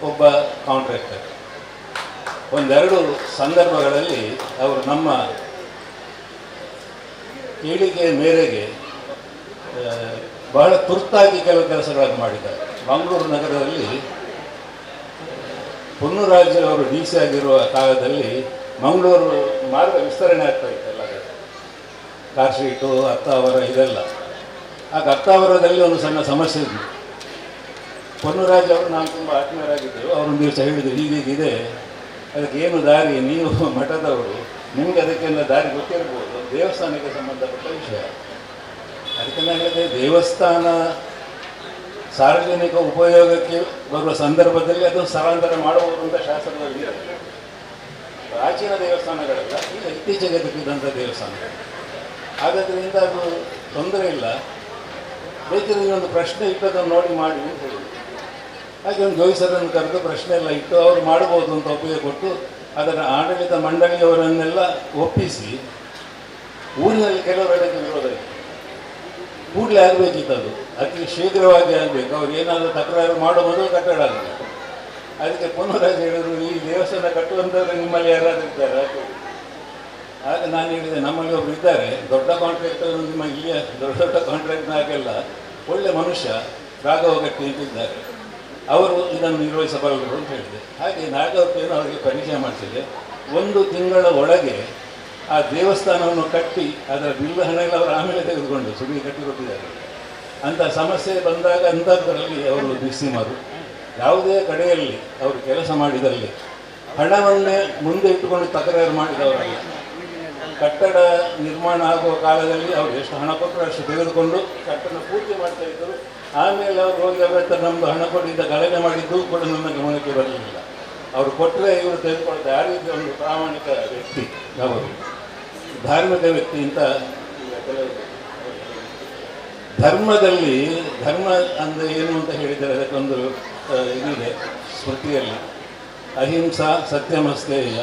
ಒಬ್ಬ ಕಾಂಟ್ರಾಕ್ಟರ್. ಒಂದೆರಡು ಸಂದರ್ಭಗಳಲ್ಲಿ ಅವರು ನಮ್ಮ ಪೀಳಿಗೆಯ ಮೇರೆಗೆ ಬಹಳ ತುರ್ತಾಗಿ ಕೆಲವು ಕೆಲಸಗಳನ್ನು ಮಾಡಿದ್ದಾರೆ. ಮಂಗಳೂರು ನಗರದಲ್ಲಿ ಪೊನ್ನುರಾಜ್ ಅವರು ಡಿ ಸಿ ಆಗಿರುವ ಕಾಲದಲ್ಲಿ ಮಂಗಳೂರು ಮಾರ್ಗ ವಿಸ್ತರಣೆ ಆಗ್ತಾ ಇತ್ತು ಎಲ್ಲ ಕಡೆ, ಕಾರ್ ಸ್ಟ್ರೀಟು, ಅತ್ತಾವರ ಇದೆಲ್ಲ. ಆಗ ಅತ್ತಾವರದಲ್ಲಿ ಒಂದು ಸಣ್ಣ ಸಮಸ್ಯೆ ಇತ್ತು. ಪೊನ್ನುರಾಜ್ ಅವರು, ನಾನು ತುಂಬ ಆತ್ಮೀಯರಾಗಿದ್ದೆವು. ಅವರೊಂದು ದಿವಸ ಹೇಳಿದರು, ಹೀಗೀಗಿದೆ, ಅದಕ್ಕೆ ಏನು ದಾರಿ, ನೀವು ಮಠದವರು, ನಿಮಗೆ ಅದಕ್ಕೆಲ್ಲ ದಾರಿ ಗೊತ್ತಿರ್ಬೋದು, ದೇವಸ್ಥಾನಕ್ಕೆ ಸಂಬಂಧಪಟ್ಟ ವಿಷಯ. ಅದಕ್ಕೆ ನಾನು ಹೇಳಿದೆ, ದೇವಸ್ಥಾನ ಸಾರ್ವಜನಿಕ ಉಪಯೋಗಕ್ಕೆ ಬರುವ ಸಂದರ್ಭದಲ್ಲಿ ಅದನ್ನು ಸ್ಥಳಾಂತರ ಮಾಡಬಹುದು ಅಂತ ಶಾಸ್ತ್ರದಲ್ಲಿ ಇದೆ. ಪ್ರಾಚೀನ ದೇವಸ್ಥಾನಗಳೆಲ್ಲ ಈಗ ಇತ್ತೀಚೆಗೆ ಕಟ್ಟಿದಂಥ ದೇವಸ್ಥಾನಗಳು, ಹಾಗಾದ್ರಿಂದ ಅದು ತೊಂದರೆ ಇಲ್ಲ. ಬೇಕಿದ್ರೆ ಒಂದು ಪ್ರಶ್ನೆ ಇಟ್ಟು ಅದನ್ನು ನೋಡಿ ಮಾಡಿ ಅಂತ ಹೇಳಿದ್ರು. ಹಾಗೆ ಒಂದು ಜೋಯಿಸರನ್ನು ಕರೆದು ಪ್ರಶ್ನೆ ಎಲ್ಲ ಇಟ್ಟು ಅವರು ಮಾಡ್ಬೋದು ಅಂತ ಒಪ್ಪಿಗೆ ಕೊಟ್ಟು ಅದರ ಆಡಳಿತ ಮಂಡಳಿಯವರನ್ನೆಲ್ಲ ಒಪ್ಪಿಸಿ, ಊರಿನಲ್ಲಿ ಕೆಲವರು ಅದಕ್ಕೆ ವಿರೋಧ ಇತ್ತು. ಕೂಡಲೇ ಆಗಬೇಕಿತ್ತು, ಅದು ಅತಿ ಶೀಘ್ರವಾಗಿ ಆಗಬೇಕು, ಅವ್ರು ಏನಾದರೂ ತಕರಾರು ಮಾಡೋ ಮೊದಲು ಕಟ್ಟಡ ಆಗಬೇಕು. ಅದಕ್ಕೆ ಪೊನ್ನುರಾಜ್ ಹೇಳಿದರು, ಈ ದೇವಸ್ಥಾನ ಕಟ್ಟುವಂಥವ್ರು ನಿಮ್ಮಲ್ಲಿ ಯಾರಾದರೂ ಇದ್ದಾರೆ? ಆಗ ನಾನು ಹೇಳಿದೆ, ನಮ್ಮಲ್ಲಿ ಒಬ್ಬರು ಇದ್ದಾರೆ, ದೊಡ್ಡ ಕಾಂಟ್ರಾಕ್ಟರ್, ನಿಮ್ಮ ಇಲ್ಲಿಯ ದೊಡ್ಡ ದೊಡ್ಡ ಕಾಂಟ್ರಾಕ್ಟ್ನ ಹಾಗೆಲ್ಲ ಒಳ್ಳೆ ಮನುಷ್ಯ, ರಾಘವ ಗಟ್ಟಿ ಅಂತಿದ್ದಾರೆ, ಅವರು ಇದನ್ನು ನಿರ್ವಹಿಸಬಲ್ಲರು ಅಂತ ಹೇಳಿದೆ. ಹಾಗೆ ನಾಗಪ್ಪಯನ್ನು ಅವರಿಗೆ ಪರಿಚಯ ಮಾಡಿಸಿದೆ. 1 ತಿಂಗಳ ಒಳಗೆ ಆ ದೇವಸ್ಥಾನವನ್ನು ಕಟ್ಟಿ ಅದರ ಬಿಲ್ ಹಣ ಎಲ್ಲ ಅವರು ಆಮೇಲೆ ತೆಗೆದುಕೊಂಡು ಸುರುವಿ ಕಟ್ಟಿ ಕೊಟ್ಟಿದ್ದಾರೆ. ಅಂಥ ಸಮಸ್ಯೆ ಬಂದಾಗ ಅಂಥದ್ರಲ್ಲಿ ಅವರು ನಿಸ್ಸೀಮರು. ಯಾವುದೇ ಕಡೆಯಲ್ಲಿ ಅವರು ಕೆಲಸ ಮಾಡಿದಲ್ಲಿ ಹಣವನ್ನೇ ಮುಂದೆ ಇಟ್ಟುಕೊಂಡು ತಕರಾರು ಮಾಡಿದವರಲ್ಲ. ಕಟ್ಟಡ ನಿರ್ಮಾಣ ಆಗುವ ಕಾಲದಲ್ಲಿ ಅವರು ಎಷ್ಟು ಹಣ ಕೊಟ್ಟರು ಅಷ್ಟು ತೆಗೆದುಕೊಂಡು ಕಟ್ಟಡ ಪೂರ್ತಿ ಮಾಡ್ತಾ ಇದ್ದರು. ಆಮೇಲೆ ಅವರು ಹೋಗಿ ಅವರ ಹತ್ರ ನಮ್ಮದು ಹಣ ಕೊಟ್ಟಿದ್ದ ಗಲಭೆ ಮಾಡಿದ್ದು ಕೂಡ ನನ್ನ ಗಮನಕ್ಕೆ ಬರಲಿಲ್ಲ. ಅವರು ಕೊಟ್ಟರೆ ಇವರು ತೆಗೆದುಕೊಳ್ತಾರೆ. ಆ ರೀತಿ ಒಂದು ಪ್ರಾಮಾಣಿಕ ವ್ಯಕ್ತಿ ಅವರು, ಧಾರ್ಮಿಕ ವ್ಯಕ್ತಿ ಅಂತ. ಈಗ ಕೆಲವರು ಧರ್ಮದಲ್ಲಿ ಧರ್ಮ ಅಂದರೆ ಏನು ಅಂತ ಹೇಳಿದರೆ ಅದಕ್ಕೊಂದು ಇದಿದೆ ಸ್ಮೃತಿಯಲ್ಲಿ, ಅಹಿಂಸಾ ಸತ್ಯಮಸ್ತೇಯ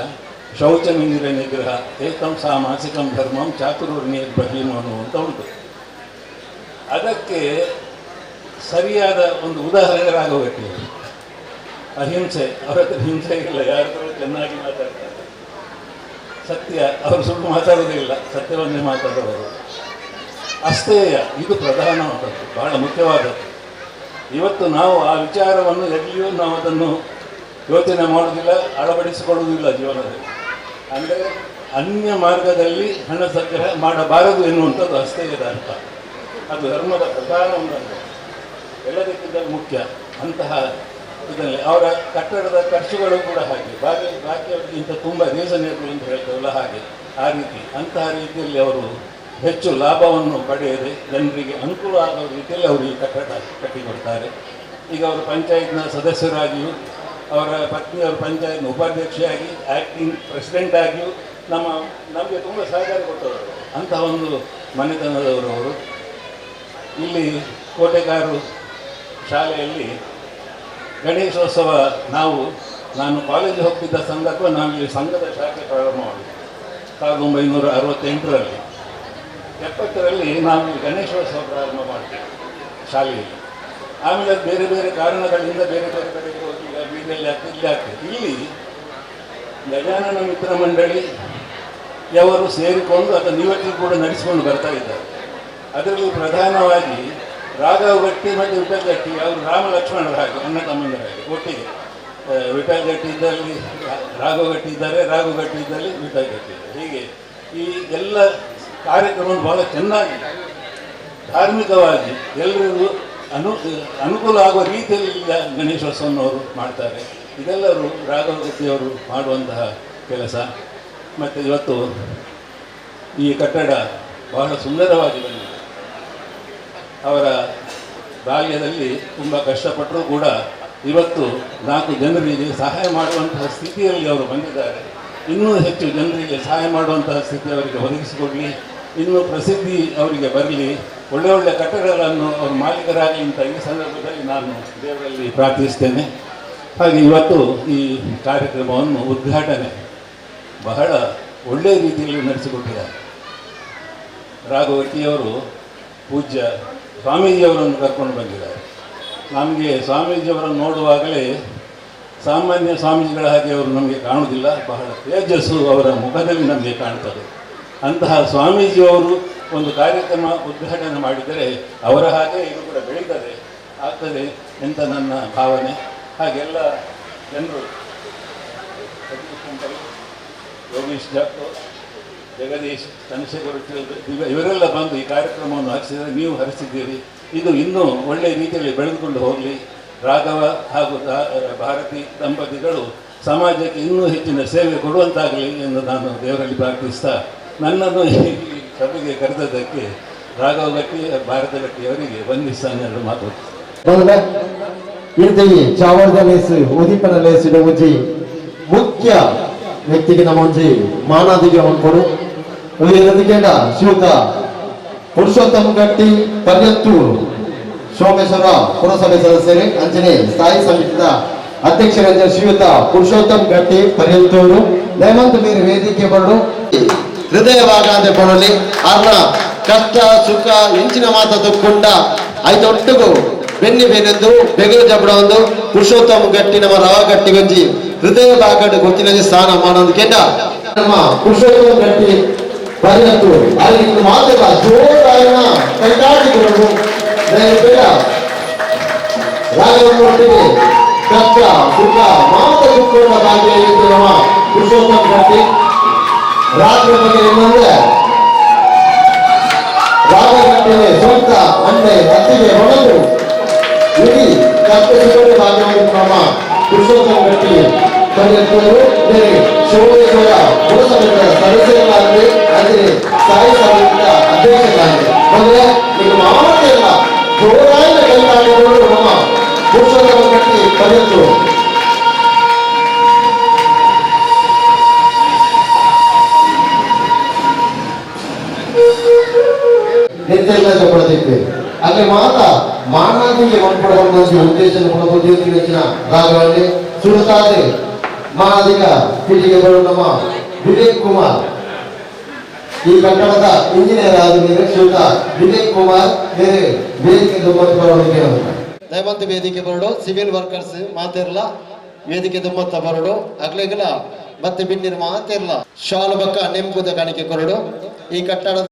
ಶೌಚ ಇಂದ್ರಿಯ ನಿಗ್ರಹ ಏಕಂ ಸಾಮಾಸಿಕಂ ಧರ್ಮಂ ಚಾತುರ್ವರ್ಣೀಯ ಬಹಿಮನು ಅಂತ ಉಂಟು. ಅದಕ್ಕೆ ಸರಿಯಾದ ಒಂದು ಉದಾಹರಣೆ ರಾಘವಗಟ್ಟಿ. ಅಹಿಂಸೆ, ಅವರ ಹತ್ರ ಹಿಂಸೆ ಇಲ್ಲ, ಯಾರ ಹತ್ರ ಚೆನ್ನಾಗಿ ಮಾತಾಡ್ತಾರೆ. ಸತ್ಯ, ಅವರು ಸುಳ್ಳು ಮಾತಾಡೋದಿಲ್ಲ, ಸತ್ಯವನ್ನೇ ಮಾತಾಡುವರು. ಅಸ್ತೇಯ, ಇದು ಪ್ರಧಾನವಾದದ್ದು, ಬಹಳ ಮುಖ್ಯವಾದದ್ದು. ಇವತ್ತು ನಾವು ಆ ವಿಚಾರವನ್ನು ಎಲ್ಲಿಯೂ ನಾವು ಅದನ್ನು ಯೋಚನೆ ಮಾಡುವುದಿಲ್ಲ, ಅಳವಡಿಸಿಕೊಳ್ಳುವುದಿಲ್ಲ ಜೀವನದಲ್ಲಿ. ಅಂದರೆ ಅನ್ಯ ಮಾರ್ಗದಲ್ಲಿ ಹಣ ಸಂಗ್ರಹ ಮಾಡಬಾರದು ಎನ್ನುವಂಥದ್ದು ಅಸ್ತೇಯದ ಅರ್ಥ. ಅದು ಧರ್ಮದ ಪ್ರಧಾನ ಒಂದು ಅಂಗ, ಎಲ್ಲದಕ್ಕಿಂತ ಮುಖ್ಯ. ಅಂತಹ ಇದರಲ್ಲಿ ಅವರ ಕಟ್ಟಡದ ಖರ್ಚುಗಳು ಕೂಡ ಹಾಗೆ, ಬಾಕಿಯವರಿಗಿಂತ ತುಂಬ ರೀಸನೇಬಲ್ ಅಂತ ಹೇಳ್ತೇವಲ್ಲ ಹಾಗೆ, ಆ ರೀತಿ ಅಂತಹ ರೀತಿಯಲ್ಲಿ ಅವರು ಹೆಚ್ಚು ಲಾಭವನ್ನು ಪಡೆಯದೆ ಜನರಿಗೆ ಅನುಕೂಲ ಆಗುವ ರೀತಿಯಲ್ಲಿ ಅವರು ಈ ಕಟ್ಟಡ ಕಟ್ಟಿಕೊಡ್ತಾರೆ. ಈಗ ಅವರು ಪಂಚಾಯತ್ನ ಸದಸ್ಯರಾಗಿಯೂ, ಅವರ ಪತ್ನಿಯವರು ಪಂಚಾಯತ್ನ ಉಪಾಧ್ಯಕ್ಷೆಯಾಗಿ, ಆ್ಯಕ್ಟಿಂಗ್ ಪ್ರೆಸಿಡೆಂಟ್ ಆಗಿಯೂ ನಮಗೆ ತುಂಬ ಸಹಕಾರ ಕೊಟ್ಟವರು. ಅಂತಹ ಒಂದು ಮನೆತನದವರು ಅವರು. ಇಲ್ಲಿ ಕೋಟೆಕಾರು ಶಾಲೆಯಲ್ಲಿ ಗಣೇಶೋತ್ಸವ ನಾನು ಕಾಲೇಜಿಗೆ ಹೋಗ್ತಿದ್ದ ಸಂದರ್ಭ ನಾವಿಲ್ಲಿ ಸಂಘದ ಶಾಖೆ ಪ್ರಾರಂಭ ಮಾಡಿದ್ವಿ 1968ರಲ್ಲಿ. 70ರಲ್ಲಿ ನಾವು ಇಲ್ಲಿ ಗಣೇಶೋತ್ಸವ ಪ್ರಾರಂಭ ಮಾಡ್ತೀವಿ ಶಾಲೆಯಲ್ಲಿ. ಆಮೇಲೆ ಅದು ಬೇರೆ ಬೇರೆ ಕಾರಣಗಳಿಂದ ಬೇರೆ ಬೇರೆ ಕಡೆಗೆ ಹೋಗಿ ಈಗ ಬೀದಿಯಲ್ಲಿ ಆಗ್ತದೆ, ಇಲ್ಲಿ ಆಗ್ತದೆ. ಇಲ್ಲಿ ಗಜಾನನ ಮಿತ್ರ ಮಂಡಳಿ ಯವರು ಸೇರಿಕೊಂಡು ಅದನ್ನು ಇವತ್ತಿಗೂ ಕೂಡ ನಡೆಸಿಕೊಂಡು ಬರ್ತಾ ಇದ್ದಾರೆ. ಅದರಲ್ಲಿ ಪ್ರಧಾನವಾಗಿ ರಾಘವ ಗಟ್ಟಿ ಮತ್ತು ವಿಠಲ್ ಗಟ್ಟಿ ಅವರು ರಾಮ ಲಕ್ಷ್ಮಣರ ಹಾಗೆ, ಅಣ್ಣ ತಮ್ಮಂದರ ಹಾಗೆ ಒಟ್ಟಿಗೆ. ವಿಠಲ್ ಗಟ್ಟಿ ಇದ್ದಲ್ಲಿ ರಾಘವ ಗಟ್ಟಿ ಇದ್ದಾರೆ, ರಾಘವ ಗಟ್ಟಿ ಇದ್ದಲ್ಲಿ ವಿಠಲ್ ಗಟ್ಟಿ ಇದ್ದಾರೆ. ಹೀಗೆ ಈ ಎಲ್ಲ ಕಾರ್ಯಕ್ರಮವನ್ನು ಬಹಳ ಚೆನ್ನಾಗಿ ಧಾರ್ಮಿಕವಾಗಿ ಎಲ್ಲರಿಗೂ ಅನುಕೂಲ ಆಗುವ ರೀತಿಯಲ್ಲಿ ಗಣೇಶೋತ್ಸವವನ್ನು ಅವರು ಮಾಡ್ತಾರೆ. ಇದೆಲ್ಲರೂ ರಾಘವ ಗಟ್ಟಿಯವರು ಮಾಡುವಂತಹ ಕೆಲಸ. ಮತ್ತು ಇವತ್ತು ಈ ಕಟ್ಟಡ ಬಹಳ ಸುಂದರವಾಗಿ ಬಂದಿದೆ. ಅವರ ಬಾಲ್ಯದಲ್ಲಿ ತುಂಬ ಕಷ್ಟಪಟ್ಟರೂ ಕೂಡ ಇವತ್ತು 4 ಜನರಿಗೆ ಸಹಾಯ ಮಾಡುವಂತಹ ಸ್ಥಿತಿಯಲ್ಲಿ ಅವರು ಬಂದಿದ್ದಾರೆ. ಇನ್ನೂ ಹೆಚ್ಚು ಜನರಿಗೆ ಸಹಾಯ ಮಾಡುವಂತಹ ಸ್ಥಿತಿ ಅವರಿಗೆ ಒದಗಿಸಿಕೊಡಲಿ, ಇನ್ನೂ ಪ್ರಸಿದ್ಧಿ ಅವರಿಗೆ ಬರಲಿ, ಒಳ್ಳೆ ಒಳ್ಳೆ ಕಟ್ಟಡಗಳನ್ನು ಅವರು ಮಾಲೀಕರಾಗಲಿ ಅಂತ ಈ ಸಂದರ್ಭದಲ್ಲಿ ನಾನು ದೇವರಲ್ಲಿ ಪ್ರಾರ್ಥಿಸ್ತೇನೆ. ಹಾಗೆ ಇವತ್ತು ಈ ಕಾರ್ಯಕ್ರಮವನ್ನು ಉದ್ಘಾಟನೆ ಬಹಳ ಒಳ್ಳೆಯ ರೀತಿಯಲ್ಲಿ ನಡೆಸಿಕೊಟ್ಟಿದ್ದಾರೆ. ರಾಘವತಿಯವರು ಪೂಜ್ಯ ಸ್ವಾಮೀಜಿಯವರನ್ನು ಕರ್ಕೊಂಡು ಬಂದಿದ್ದಾರೆ. ನಮಗೆ ಸ್ವಾಮೀಜಿಯವರನ್ನು ನೋಡುವಾಗಲೇ ಸಾಮಾನ್ಯ ಸ್ವಾಮೀಜಿಗಳ ಹಾಗೆ ಅವರು ನಮಗೆ ಕಾಣುವುದಿಲ್ಲ, ಬಹಳ ತೇಜಸ್ಸು ಅವರ ಮುಖದಲ್ಲಿ ನಮಗೆ ಕಾಣ್ತದೆ. ಅಂತಹ ಸ್ವಾಮೀಜಿಯವರು ಒಂದು ಕಾರ್ಯಕ್ರಮ ಉದ್ಘಾಟನೆ ಮಾಡಿದರೆ ಅವರ ಹಾಗೆ ಇದು ಕೂಡ ಬೆಳೀತದೆ. ಆಗ್ತದೆ ಅಂತ ನನ್ನ ಭಾವನೆ. ಹಾಗೆಲ್ಲ ಜನರು ಯೋಗೀಶ್ ಜಪ್ಪು, ಜಗದೀಶ್, ಚಂದ್ರಶೇಖರ್ ಇವರೆಲ್ಲ ಬಂದು ಈ ಕಾರ್ಯಕ್ರಮವನ್ನು ಹರಿಸಿದರೆ ನೀವು ಹರಿಸಿದ್ದೀರಿ. ಇದು ಇನ್ನೂ ಒಳ್ಳೆಯ ರೀತಿಯಲ್ಲಿ ಬೆಳೆದುಕೊಂಡು ಹೋಗಲಿ. ರಾಘವ ಹಾಗೂ ಭಾರತಿ ದಂಪತಿಗಳು ಸಮಾಜಕ್ಕೆ ಇನ್ನೂ ಹೆಚ್ಚಿನ ಸೇವೆ ಕೊಡುವಂತಾಗಲಿ ಎಂದು ನಾನು ದೇವರಲ್ಲಿ ಪ್ರಾರ್ಥಿಸ್ತಾ ನನ್ನನ್ನು ಈ ಸಭೆಗೆ ಕರೆದದ್ದಕ್ಕೆ ರಾಘವ ಗಟ್ಟಿ, ಭಾರತ ಗಟ್ಟಿಯವರಿಗೆ ವಂದಿಸ್ತಾನೆ ಎರಡು ಮಾತು. ಮೊದಲ ಇರ್ತೀವಿ ಚಾವಳದ ಲೇಸು ಉದೀಪನ ಲೇಸಿನ ಒಂಜಿ ಮುಖ್ಯ ವ್ಯಕ್ತಿಗೆ ನಮ್ಮ ಒಂಜಿ ಮಾನಾದಿಗೆ ಮನ್ಕೊಡು ಕೇಂದ್ರ ಶ್ರೀಯುತ ಪುರುಷೋತ್ತಮ ಗಟ್ಟಿ ಪರ್ಯತ್ತೂರು ಸೋಮೇಶ್ವರ ಪುರಸಭೆ ಸದಸ್ಯರೇ, ಅಂಜನೆ ಸ್ಥಾಯಿ ಸಮಿತಿಯ ಅಧ್ಯಕ್ಷರಂಜನೆ ಶ್ರೀಯುತ ಪುರುಷೋತ್ತಮ ಗಟ್ಟಿ ಪರ್ಯತ್ತೂರು ದಯವಂತ ಮೇರೆ ವೇದಿಕೆ ಬರಡು ಹೃದಯವಾಗಾಂದೆ ಪಡಲಿ ಅರ್ಣ ಕಷ್ಟ ಸುಖ ಎಂಚಿನ ಮಾತ ದುಕ್ಕೊಂಡ ಐತೊಟ್ಟುಗು ಬೆನ್ನಿ ಬೆನ್ನೆಂದು ಬೆಗರು ಜಬಡ ಒಂದು ಪುರುಷೋತ್ತಮ ಗಟ್ಟಿ ನಮ್ಮ ರವ ಗಟ್ಟಿ ಗಂಜಿ ಹೃದಯ ಭಾಗಡು ಗೊತ್ತಿನ ಸ್ಥಾನ ಮಾನೊಂದು ಕೆಂಡ ನಮ್ಮ ಪುರುಷೋತ್ತಮ ಗಟ್ಟಿ ಪರ್ಯತ್ತೂರು ಅಲ್ಲಿ ಮಾತೆಲ್ಲ ಜೋರಾಯಣ ಕೈತಾಟಿ ಕೊಡಲು ಬೇಡ ರಾಘವನೊಟ್ಟಿಗೆ ಕಷ್ಟ ಸುಖ ಮಾತ ದುಃಖ ಭಾಗ್ಯ ನಮ್ಮ ಪುರುಷೋತ್ತಮ ಗಟ್ಟಿ ರಾತ್ರಿ ಬಗ್ಗೆ ಏನಂದ್ರೆ ರಾಘಗಟ್ಟಿಗೆ ಸ್ವಂತ ಅಣ್ಣೆ ಅತ್ತಿಗೆ ಹೊಡೆದು ಇಡೀ ಕಷ್ಟ ಸುಖದ ಭಾಗ್ಯವನ್ನು ನಮ್ಮ ಪುರುಷೋತ್ತಮ ಗಟ್ಟಿ ಪರ್ಯಂತರು ಬೇರೆ ಶಿವಮೇಶ್ವರ ಪುರಸಭೆಯ ಸದಸ್ಯರಾಗಲಿ ಅಂದರೆ ಸ್ಥಾಯಿ ಸಮಿತಿಯ ಅಧ್ಯಕ್ಷರಾಗಲಿ ಮೊದಲೇ ನೀವು ಮಾತೆಲ್ಲ ಜೋರಾದ ಕೈತಾಡಿಗಳು ನಮ್ಮ ಪುರುಷೋತ್ತಮ ಗಟ್ಟಿ ಪರ್ಯಂತರು. ನಿತ್ಯ ಕೊಡದಿಕ್ಕೆ ಅಲ್ಲಿ ಮಾತ ಮಾನಾದಿಗೆ ಮನ್ಪಡವನ್ನು ಉದ್ದೇಶ ದೇವತಿನ ರಾಗವಲ್ಲಿ ಸುಡುತ್ತಾರೆ ಮಾನಾದಿಗ ಪೀಳಿಗೆ ಬರುವ ನಮ್ಮ ವಿವೇಕ್ ಕುಮಾರ್ ಈ ಕಟ್ಟಡದ ಇಂಜಿನಿಯರ್ ಆದ ಮೇಲೆ ಶ್ರೀಯುತ ವಿವೇಕ್ ಕುಮಾರ್ ಬೇರೆ ವೇದಿಕೆ ಬರೋದಕ್ಕೆ ದಯವಂತ ವೇದಿಕೆ ಬರಡು ಸಿವಿಲ್ ವರ್ಕರ್ಸ್ ಮಾತಿರಲ ವೇದಿಕೆ ದುಮ್ಮತ್ತ ಬರಡು ಅಗ್ಲೆಗಲ ಮತ್ತೆ ಬಿನ್ನಿನ ಮಾತಿರಲ ಶಾಲು ಬಕ್ಕ ನೆಂಪುದ ಕಾಣಿಕೆ ಕೊರಡು ಈ ಕಟ್ಟಡದ